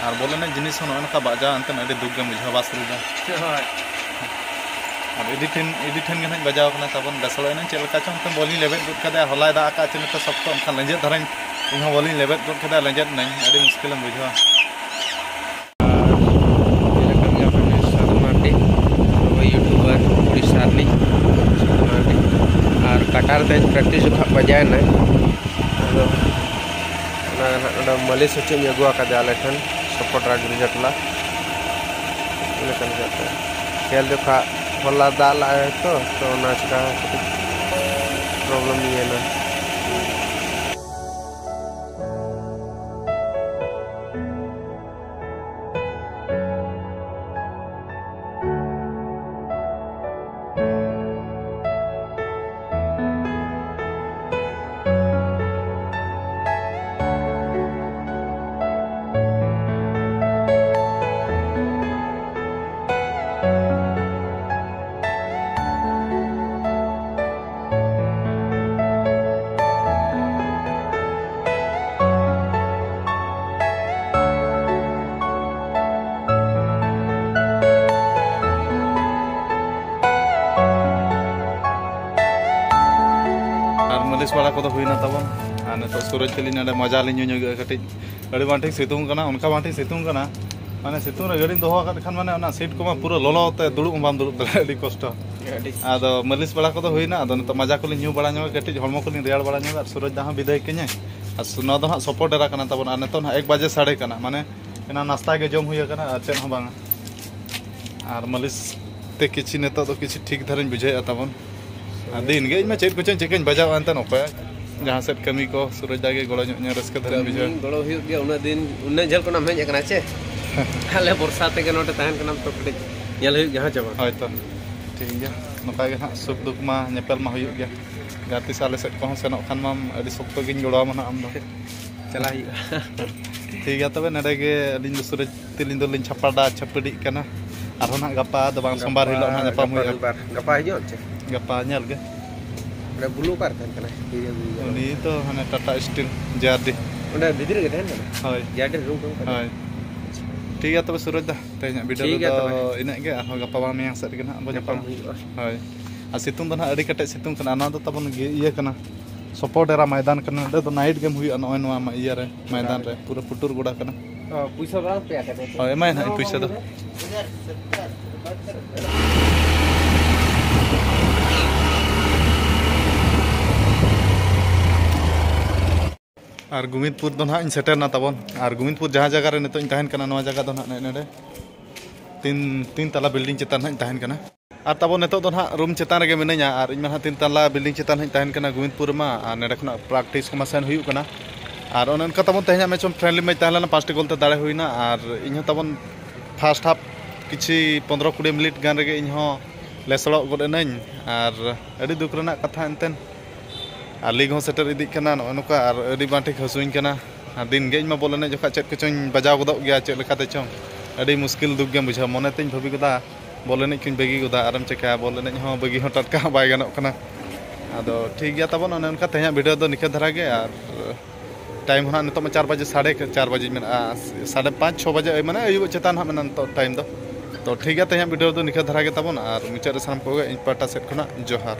ᱟᱨ ᱵᱚᱞ ᱮᱱᱮᱡ ᱡᱤᱱᱤᱥ ᱦᱚᱸ ᱱᱚᱜᱼᱚ ᱱᱚᱝᱠᱟ ᱵᱟᱡᱟᱣ ᱮᱱᱛᱮ ᱟᱹᱰᱤ ᱫᱩᱠ ᱜᱮᱢ ᱵᱩᱡᱷᱟᱹᱣᱟ, ᱵᱟᱥ ᱨᱮᱫᱚ᱾ ᱦᱳᱭ᱾ ᱟᱨ ᱮᱰᱤ ᱴᱷᱮᱱ, ᱮᱰᱤ ᱴᱷᱮᱱ ᱜᱮ ᱱᱟᱦᱟᱜ ᱵᱟᱡᱟᱣ ᱠᱟᱱᱟ ᱛᱟᱵᱚᱱ, ᱵᱮᱥ ᱵᱟᱲᱟ ᱮᱱᱟᱹᱧ᱾ ᱪᱮᱫ ᱞᱮᱠᱟ ᱪᱚᱝ ᱮᱱᱛᱮ ᱵᱚᱞᱤᱧ ᱞᱮᱵᱮᱫ ᱜᱚᱫ ᱠᱮᱫᱟ, ᱦᱚᱞᱟᱭ ᱫᱟᱜ ᱟᱠᱟᱫ ᱪᱮᱫ ᱞᱮᱠᱟ ᱥᱚᱠᱛᱚ, ᱮᱱᱠᱷᱟᱱ ᱞᱮᱸᱡᱮᱫ ᱫᱷᱟᱨᱟᱧ, ᱤᱧ ᱦᱚᱸ ᱵᱚᱞᱤᱧ ᱞᱮᱵᱮᱫ ᱜᱚᱫ ᱠᱮᱫᱟ, ᱞᱮᱸᱡᱮᱫ ᱮᱱᱟᱹᱧ, ᱟᱹᱰᱤ ᱢᱩᱥᱠᱤᱞᱮᱢ ᱵᱩᱡᱷᱟᱹᱣᱟ᱾ ᱧᱮᱞ ᱟᱠᱟᱫ ᱜᱮᱭᱟ ᱯᱮ ᱱᱩᱭ ᱥᱟᱫᱷᱩ ᱢᱟᱨᱰᱤ, ᱱᱩᱭ ᱭᱩᱴᱩᱵᱟᱨ ᱩᱲᱤᱥᱥᱟ ᱨᱤᱱᱤᱡ ᱥᱟᱫᱷᱩ ᱢᱟᱨᱰᱤ᱾ ᱟᱨ ᱠᱟᱴᱟ ᱨᱮ ᱛᱮᱦᱮᱧ ᱯᱨᱮᱠᱴᱤᱥ ᱡᱚᱠᱷᱟᱜ ᱵᱟᱡᱟᱣ ᱮᱱᱟᱭ, ᱟᱫᱚ ᱚᱱᱟ ᱜᱮ ᱱᱟᱦᱟᱜ ᱱᱚᱰᱮ ᱢᱟᱹᱞᱤᱥ ᱦᱚᱪᱚᱧ ᱟᱹᱜᱩ ᱟᱠᱟᱫᱮᱭᱟ ᱟᱞᱮ ᱴᱷᱮᱱ, ᱥᱚᱯᱚᱴ ᱨᱟᱡᱽ ᱨᱤᱡᱟᱹᱴᱞᱟ᱾ ᱤᱱᱟᱹ ᱠᱟᱱ ᱜᱮᱭᱟ ᱛᱚ᱾ ᱠᱷᱮᱞ ᱡᱚᱠᱷᱟᱜ ᱦᱚᱞᱟ ᱫᱟᱜ ᱞᱟᱜᱼᱟᱭ ᱛᱚ, ᱛᱚ ᱚᱱᱟ ᱪᱤᱠᱟ ᱠᱟᱹᱴᱤᱡ ᱯᱨᱚᱵᱞᱮᱢ ᱤᱭᱟᱹᱭᱮᱱᱟ᱾ ᱠᱚᱫᱚ ᱦᱩᱭᱱᱟ ᱛᱟᱵᱚᱱ᱾ ᱟᱨ ᱱᱤᱛᱚᱜ ᱥᱩᱨᱟᱹᱡ ᱛᱟᱹᱞᱤᱧ ᱱᱚᱰᱮ ᱢᱟᱡᱟ ᱞᱤᱧ ᱧᱩ ᱧᱚᱜᱮᱜᱼᱟ ᱠᱟᱹᱴᱤᱡ᱾ ᱟᱹᱰᱤ ᱵᱟᱝ ᱴᱷᱤᱠ ᱥᱤᱛᱩᱝ ᱠᱟᱱᱟ, ᱚᱱᱠᱟ ᱵᱟᱝ ᱴᱷᱤᱠ ᱥᱤᱛᱩᱝ ᱠᱟᱱᱟ᱾ ᱢᱟᱱᱮ ᱥᱤᱛᱩᱝ ᱨᱮ ᱜᱟᱹᱰᱤᱢ ᱫᱚᱦᱚ ᱟᱠᱟᱫ ᱠᱷᱟᱱ ᱢᱟᱱᱮ ᱚᱱᱟ ᱥᱤᱴ ᱠᱚᱢᱟ ᱯᱩᱨᱟᱹ ᱞᱚᱞᱚ ᱛᱮ ᱫᱩᱲᱩᱵ ᱦᱚᱸ ᱵᱟᱢ ᱫᱩᱲᱩᱵ ᱫᱟᱲᱮᱭᱟᱜᱼᱟ, ᱟᱹᱰᱤ ᱠᱚᱥᱴᱚ᱾ ᱟᱹᱰᱤ ᱟᱫᱚ ᱢᱟᱹᱞᱤᱥ ᱵᱟᱲᱟ ᱠᱚᱫᱚ ᱦᱩᱭᱱᱟ, ᱟᱫᱚ ᱱᱤᱛᱚᱜ ᱢᱟᱡᱟ ᱠᱚᱞᱤᱧ ᱧᱩ ᱵᱟᱲᱟ ᱧᱚᱜᱟ, ᱠᱟᱹᱴᱤᱡ ᱦᱚᱲᱢᱚ ᱠᱚᱞᱤᱧ ᱨᱮᱭᱟᱲ ᱵᱟᱲᱟ ᱧᱚᱜᱟ, ᱟᱨ ᱥᱩᱨᱟᱹᱡ ᱫᱟ ᱦᱚᱸ ᱵᱤᱫᱟᱹᱭ ᱠᱟᱹᱧᱟᱭ᱾ ᱟᱨ ᱥᱩ-, ᱱᱚᱣᱟ ᱫᱚ ᱦᱟᱸᱜ ᱥᱚᱯᱚ ᱰᱮᱨᱟ ᱠᱟᱱᱟ ᱛᱟᱵᱚᱱ, ᱟᱨ ᱱᱤᱛᱚᱜ ᱦᱟᱸᱜ ᱮᱠ ᱵᱟᱡᱮ ᱥᱟᱰᱮ ᱠᱟᱱᱟ, ᱢᱟᱱᱮ ᱮᱱᱟᱝ ᱱᱟᱥᱛᱟ ᱜᱮ ᱡᱚᱢ ᱦᱩᱭ ᱟᱠᱟᱱᱟ ᱟᱨ ᱪᱮᱫ ᱦᱚᱸ ᱵᱟᱝᱟ᱾ ᱟᱨ ᱢᱟᱹᱞᱤᱥ ᱛᱮ ᱠᱤᱪᱷᱤ ᱱᱤᱛᱚᱜ ᱫᱚ ᱠᱤᱪᱷᱤ ᱴᱷᱤᱠ ᱫᱷᱟᱨᱟᱧ ᱵᱩᱡᱷᱟᱹᱣᱮᱫᱼᱟ ᱛᱟᱵᱚᱱ᱾ ᱟᱨ ᱫᱤᱱ ᱜᱮ ᱤᱧ ᱢᱟ ᱪᱮᱫ ᱠᱚᱪᱚᱧ ᱪᱮᱫ ᱠᱚᱧ ᱵᱟᱡᱟᱣᱟ, ᱮᱱᱛᱮ ᱚᱠᱚᱭ ᱡᱟᱦᱟᱸ ᱥᱮᱫ ᱠᱟᱹᱢᱤ ᱠᱚ ᱥᱩᱨᱟᱹᱡ ᱫᱟ ᱜᱮ ᱜᱚᱲᱚ ᱧᱚᱜ ᱤᱧᱟ, ᱨᱟᱹᱥᱠᱟᱹ ᱫᱷᱟᱨᱟᱧ ᱵᱩᱡᱷᱟᱹᱣᱟ᱾ ᱠᱟᱹᱢᱤ ᱜᱚᱲᱚ ᱦᱩᱭᱩᱜ ᱜᱮᱭᱟ, ᱩᱱᱟᱹᱜ ᱫᱤᱱ ᱩᱱᱟᱹᱜ ᱡᱷᱟᱹᱞ ᱠᱷᱚᱱᱟᱜ ᱮᱢ ᱦᱮᱡ ᱟᱠᱟᱱᱟ ᱪᱮ? ᱟᱞᱮ ᱵᱚᱨᱥᱟ ᱛᱮᱜᱮ ᱱᱚᱰᱮ ᱛᱟᱦᱮᱱ ᱠᱟᱱᱟᱢ ᱛᱚ ᱠᱟᱹᱴᱤᱡ ᱧᱮᱞ ᱦᱩᱭᱩᱜ ᱜᱮᱭᱟ, ᱦᱮᱸ ᱪᱮ ᱵᱟᱝ? ᱦᱳᱭ ᱛᱚ, ᱴᱷᱤᱠ ᱜᱮᱭᱟ᱾ ᱱᱚᱝᱠᱟ ᱜᱮ ᱦᱟᱸᱜ ᱥᱩᱠ ᱫᱩᱠ ᱢᱟ ᱧᱮᱯᱮᱞ ᱢᱟ ᱦᱩᱭᱩᱜ ᱜᱮᱭᱟ᱾ ᱡᱟᱦᱟᱸ ᱛᱤᱥ ᱟᱞᱮ ᱥᱮᱫ ᱠᱚᱦᱚᱸ ᱥᱮᱱᱚᱜ ᱠᱷᱟᱱ ᱢᱟᱢ ᱟᱹᱰᱤ ᱥᱚᱠᱛᱚ ᱜᱤᱧ ᱜᱚᱲᱚᱣᱟᱢᱟ ᱱᱟᱦᱟᱜ ᱟᱢ ᱫᱚ᱾ ᱪᱟᱞᱟᱜ ᱦᱩᱭᱩᱜᱼᱟ᱾ ᱴᱷᱤᱠ ᱜᱮᱭᱟ, ᱛᱚᱵᱮ ᱱᱚᱰᱮ ᱜᱮ ᱟᱹᱞᱤᱧ ᱫᱚ ᱥᱩᱨᱟᱹᱡ ᱛᱟᱹᱞᱤᱧ ᱫᱚᱞᱤᱧ ᱪᱷᱟᱯᱟᱰᱟ ᱪᱷᱟᱯᱟᱹᱰᱤᱜ ᱠᱟᱱᱟ᱾ ᱟᱨᱦᱚᱸ ᱱᱟᱦᱟᱜ ᱜᱟᱯᱟ ᱫᱚ ᱵᱟᱝ, ᱥᱳᱢᱵᱟᱨ ᱦᱤᱞᱳᱜ ᱱᱟᱦᱟᱜ ᱧᱟᱯᱟᱢ ᱜᱟᱯᱟ ᱦᱩᱭᱩᱜᱼᱟ᱾ ᱨᱚᱵᱤᱵᱟᱨ᱾ ᱜᱟᱯᱟ ᱦᱤᱡᱩᱜ ᱟᱢ ᱪᱮ? ᱜᱟᱯᱟ ᱧᱮᱞ ᱜᱮ᱾ ᱚᱸᱰᱮ ᱵᱩᱞᱩ ᱚᱠᱟ ᱨᱮ ᱛᱟᱦᱮᱱ ᱠᱟᱱᱟᱭ? ᱩᱱᱤ ᱫᱚ ᱦᱟᱱᱮ ᱴᱟᱴᱟ ᱥᱴᱤᱞ, ᱡᱮ ᱟᱨ ᱰᱤ᱾ ᱚᱸᱰᱮ ᱵᱷᱤᱛᱤᱨ ᱨᱮᱜᱮ ᱛᱟᱦᱮᱱ ᱠᱟᱱᱟᱭ? ᱦᱳᱭ᱾ ᱡᱮ ᱟᱨ ᱰᱤ ᱨᱩᱢ ᱠᱚ ᱚᱱᱠᱟ? ᱦᱳᱭ᱾ ᱴᱷᱤᱠ ᱜᱮᱭᱟ ᱛᱚᱵᱮ ᱥᱩᱨᱟᱹᱡ ᱫᱟ, ᱛᱮᱦᱮᱧᱟᱜ ᱵᱷᱤᱰᱤᱭᱳ ᱴᱷᱤᱠ ᱜᱮᱭᱟ ᱨᱮᱫᱚ ᱛᱚᱵᱮ᱾ ᱤᱱᱟᱹᱜ ᱜᱮ, ᱟᱨᱦᱚᱸ ᱜᱟᱯᱟ ᱵᱟᱝ ᱢᱮᱭᱟᱝ ᱥᱮᱫ ᱨᱮᱜᱮ ᱱᱟᱦᱟᱜ ᱵᱚᱱ ᱧᱟᱯᱟᱢ ᱧᱟᱯᱟᱢ᱾ ᱦᱩᱭᱩᱜᱼᱟ᱾ ᱦᱳᱭ᱾ ᱟᱨ ᱥᱤᱛᱩᱝ ᱫᱚ ᱱᱟᱦᱟᱜ ᱟᱹᱰᱤ ᱠᱮᱴᱮᱡ ᱥᱤᱛᱩᱝ ᱠᱟᱱᱟ᱾ ᱱᱚᱣᱟ ᱫᱚ ᱛᱟᱵᱚᱱ ᱜᱮ ᱤᱭᱟᱹ ᱠᱟᱱᱟ, ᱥᱚᱯᱚ ᱰᱮᱨᱟ ᱢᱚᱭᱫᱟᱱ ᱠᱟᱱᱟ᱾ ᱱᱚᱰᱮ ᱫᱚ ᱱᱟᱭᱤᱴ ᱜᱮᱢ ᱦᱩᱭᱩᱜᱼᱟ, ᱱᱚᱜᱼᱚᱭ ᱱᱚᱣᱟ ᱢᱟ-, ᱤᱭᱟᱹ ᱨᱮ, ᱢᱚᱭᱫᱟᱱ ᱨᱮ, ᱯᱩᱨᱟᱹ ᱯᱩᱴᱩᱨ ᱜᱚᱰᱟ ᱠᱟᱱᱟ᱾ ᱚ, ᱯᱩᱭᱥᱟᱹ ᱵᱟᱝ ᱯᱮ ᱟᱠᱟᱫᱟ? ᱦᱳᱭ, ᱮᱢᱟᱭ ᱱᱟᱦᱟᱜ ᱤᱧ ᱯᱩᱭᱥᱟᱹ ᱫᱚ᱾ ᱟᱨ ᱜᱳᱵᱤᱱᱫᱽᱯᱩᱨ ᱫᱚ ᱱᱟᱦᱟᱜ ᱤᱧ ᱥᱮᱴᱮᱨ ᱮᱱᱟ ᱛᱟᱵᱚᱱ᱾ ᱟᱨ ᱜᱳᱵᱤᱱᱫᱽᱯᱩᱨ ᱡᱟᱦᱟᱸ ᱡᱟᱭᱜᱟ ᱨᱮ ᱱᱤᱛᱚᱜ ᱤᱧ ᱛᱟᱦᱮᱱ ᱠᱟᱱᱟ, ᱱᱚᱣᱟ ᱡᱟᱭᱜᱟ ᱫᱚ ᱱᱟᱦᱟᱜ ᱱᱚᱜᱼᱚᱭ ᱱᱚᱰᱮ ᱛᱤᱱ, ᱛᱤᱱ ᱛᱟᱞᱟ ᱵᱤᱞᱰᱤᱝ ᱪᱮᱛᱟᱱ ᱱᱟᱦᱟᱜ ᱤᱧ ᱛᱟᱦᱮᱱ ᱠᱟᱱᱟ᱾ ᱟᱨ ᱛᱟᱵᱚᱱ ᱱᱤᱛᱚᱜ ᱫᱚ ᱱᱟᱦᱟᱜ ᱨᱩᱢ ᱪᱮᱛᱟᱱ ᱨᱮᱜᱮ ᱢᱤᱱᱟᱹᱧᱟ᱾ ᱟᱨ ᱤᱧ ᱢᱟ ᱱᱟᱦᱟᱜ ᱛᱤᱱ ᱛᱟᱞᱟ ᱵᱤᱞᱰᱤᱝ ᱪᱮᱛᱟᱱ ᱱᱟᱦᱟᱜ ᱤᱧ ᱛᱟᱦᱮᱱ ᱠᱟᱱᱟ ᱜᱳᱵᱤᱱᱫᱽᱯᱩᱨ ᱨᱮᱢᱟ᱾ ᱟᱨ ᱱᱚᱰᱮ ᱠᱷᱚᱱᱟᱜ ᱯᱨᱮᱠᱴᱤᱥ ᱠᱚᱢᱟ ᱥᱮᱱ ᱦᱩᱭᱩᱜ ᱠᱟᱱᱟ᱾ ᱟᱨ ᱚᱱᱮ ᱚᱱᱠᱟ ᱛᱟᱵᱚᱱ ᱛᱮᱦᱮᱧᱟᱜ ᱢᱮᱪ ᱦᱚᱸ ᱯᱷᱨᱮᱱᱰᱞᱤ ᱢᱮᱪ ᱛᱟᱦᱮᱸ ᱞᱮᱱᱟ, ᱯᱟᱸᱪᱴᱤ ᱜᱳᱞ ᱛᱮ ᱫᱟᱲᱮ ᱦᱩᱭᱱᱟ᱾ ᱟᱨ ᱤᱧ ᱦᱚᱸ ᱛᱟᱵᱚᱱ ᱯᱷᱟᱥᱴ ᱦᱟᱯ ᱠᱤᱪᱷᱤ ᱯᱚᱱᱫᱽᱨᱚ ᱠᱩᱲᱤ ᱢᱤᱱᱤᱴ ᱜᱟᱱ ᱨᱮᱜᱮ ᱤᱧ ᱦᱚᱸ ᱞᱮᱥᱲᱚᱜ ᱜᱚᱫ ᱮᱱᱟᱹᱧ᱾ ᱟᱨ ᱟᱹᱰᱤ ᱫᱩᱠ ᱨᱮᱱᱟᱜ ᱠᱟᱛᱷᱟ ᱮᱱᱛᱮᱱ, ᱟᱨ ᱞᱤᱜᱽ ᱦᱚᱸ ᱥᱮᱴᱮᱨ ᱤᱫᱤᱜ ᱠᱟᱱᱟ ᱱᱚᱜᱼᱚ ᱱᱚᱝᱠᱟ, ᱟᱨ ᱟᱹᱰᱤ ᱵᱟᱝ ᱴᱷᱤᱠ ᱦᱟᱹᱥᱩᱧ ᱠᱟᱱᱟ᱾ ᱟᱨ ᱫᱤᱱ ᱜᱮ ᱤᱧ ᱢᱟ ᱵᱚᱞ ᱮᱱᱮᱡ ᱡᱚᱠᱷᱟᱡ ᱪᱮᱫ ᱠᱚᱪᱚᱧ ᱵᱟᱡᱟᱣ ᱜᱚᱫᱚᱜ ᱜᱮᱭᱟ, ᱪᱮᱫ ᱞᱮᱠᱟᱛᱮ ᱪᱚᱝ ᱟᱹᱰᱤ ᱢᱩᱥᱠᱤᱞ ᱫᱩᱠ ᱜᱮᱢ ᱵᱩᱡᱷᱟᱹᱣᱟ᱾ ᱢᱚᱱᱮ ᱛᱤᱧ ᱵᱷᱟᱹᱵᱤ ᱜᱚᱫᱟ ᱵᱚᱞ ᱮᱱᱮᱡ ᱠᱚᱧ ᱵᱟᱹᱜᱤ ᱜᱚᱫᱟ, ᱟᱨᱮᱢ ᱪᱤᱠᱟᱹᱭᱟ, ᱵᱚᱞ ᱮᱱᱮᱡ ᱦᱚᱸ ᱵᱟᱹᱜᱤ ᱦᱚᱸ ᱴᱟᱴᱠᱟ ᱦᱚᱸ ᱵᱟᱭ ᱜᱟᱱᱚᱜ ᱠᱟᱱᱟ᱾ ᱟᱫᱚ ᱴᱷᱤᱠ ᱜᱮᱭᱟ ᱛᱟᱵᱚᱱ, ᱚᱱᱮ ᱚᱱᱠᱟ ᱛᱮᱦᱮᱧᱟᱜ ᱵᱷᱤᱰᱤᱭᱳ ᱫᱚ ᱱᱤᱠᱟᱹ ᱫᱷᱟᱨᱟ ᱜᱮ᱾ ᱟᱨ ᱴᱟᱭᱤᱢ ᱦᱚᱸ ᱱᱟᱦᱟᱜ ᱱᱤᱛᱚᱜ ᱢᱟ ᱪᱟᱨ ᱵᱟᱡᱮ, ᱥᱟᱲᱮ ᱪᱟᱨ ᱵᱟᱡᱮᱧ ᱢᱮᱱᱟ, ᱥᱟᱲᱮ ᱯᱟᱸᱪ, ᱪᱷᱚ ᱵᱟᱡᱮ, ᱢᱟᱱᱮ ᱟᱹᱭᱩᱵ ᱪᱮᱛᱟᱱ ᱦᱟᱸᱜ ᱢᱮᱱᱟᱜᱼᱟ ᱱᱤᱛᱚᱜ ᱴᱟᱭᱤᱢ ᱫᱚ᱾ ᱛᱚ ᱴᱷᱤᱠ ᱜᱮᱭᱟ, ᱛᱮᱦᱮᱧᱟᱜ ᱵᱷᱤᱰᱤᱭᱳ ᱫᱚ ᱱᱤᱠᱟᱹ ᱫᱷᱟᱨᱟ ᱜᱮ ᱛᱟᱵᱚᱱ, ᱟᱨ ᱢᱩᱪᱟᱹᱫ ᱨᱮ ᱥᱟᱱᱟᱢ ᱠᱚᱜᱮ ᱤᱧ ᱯᱟᱦᱴᱟ ᱥᱮᱫ ᱠᱷᱚᱱᱟᱜ ᱡᱚᱦᱟᱨ᱾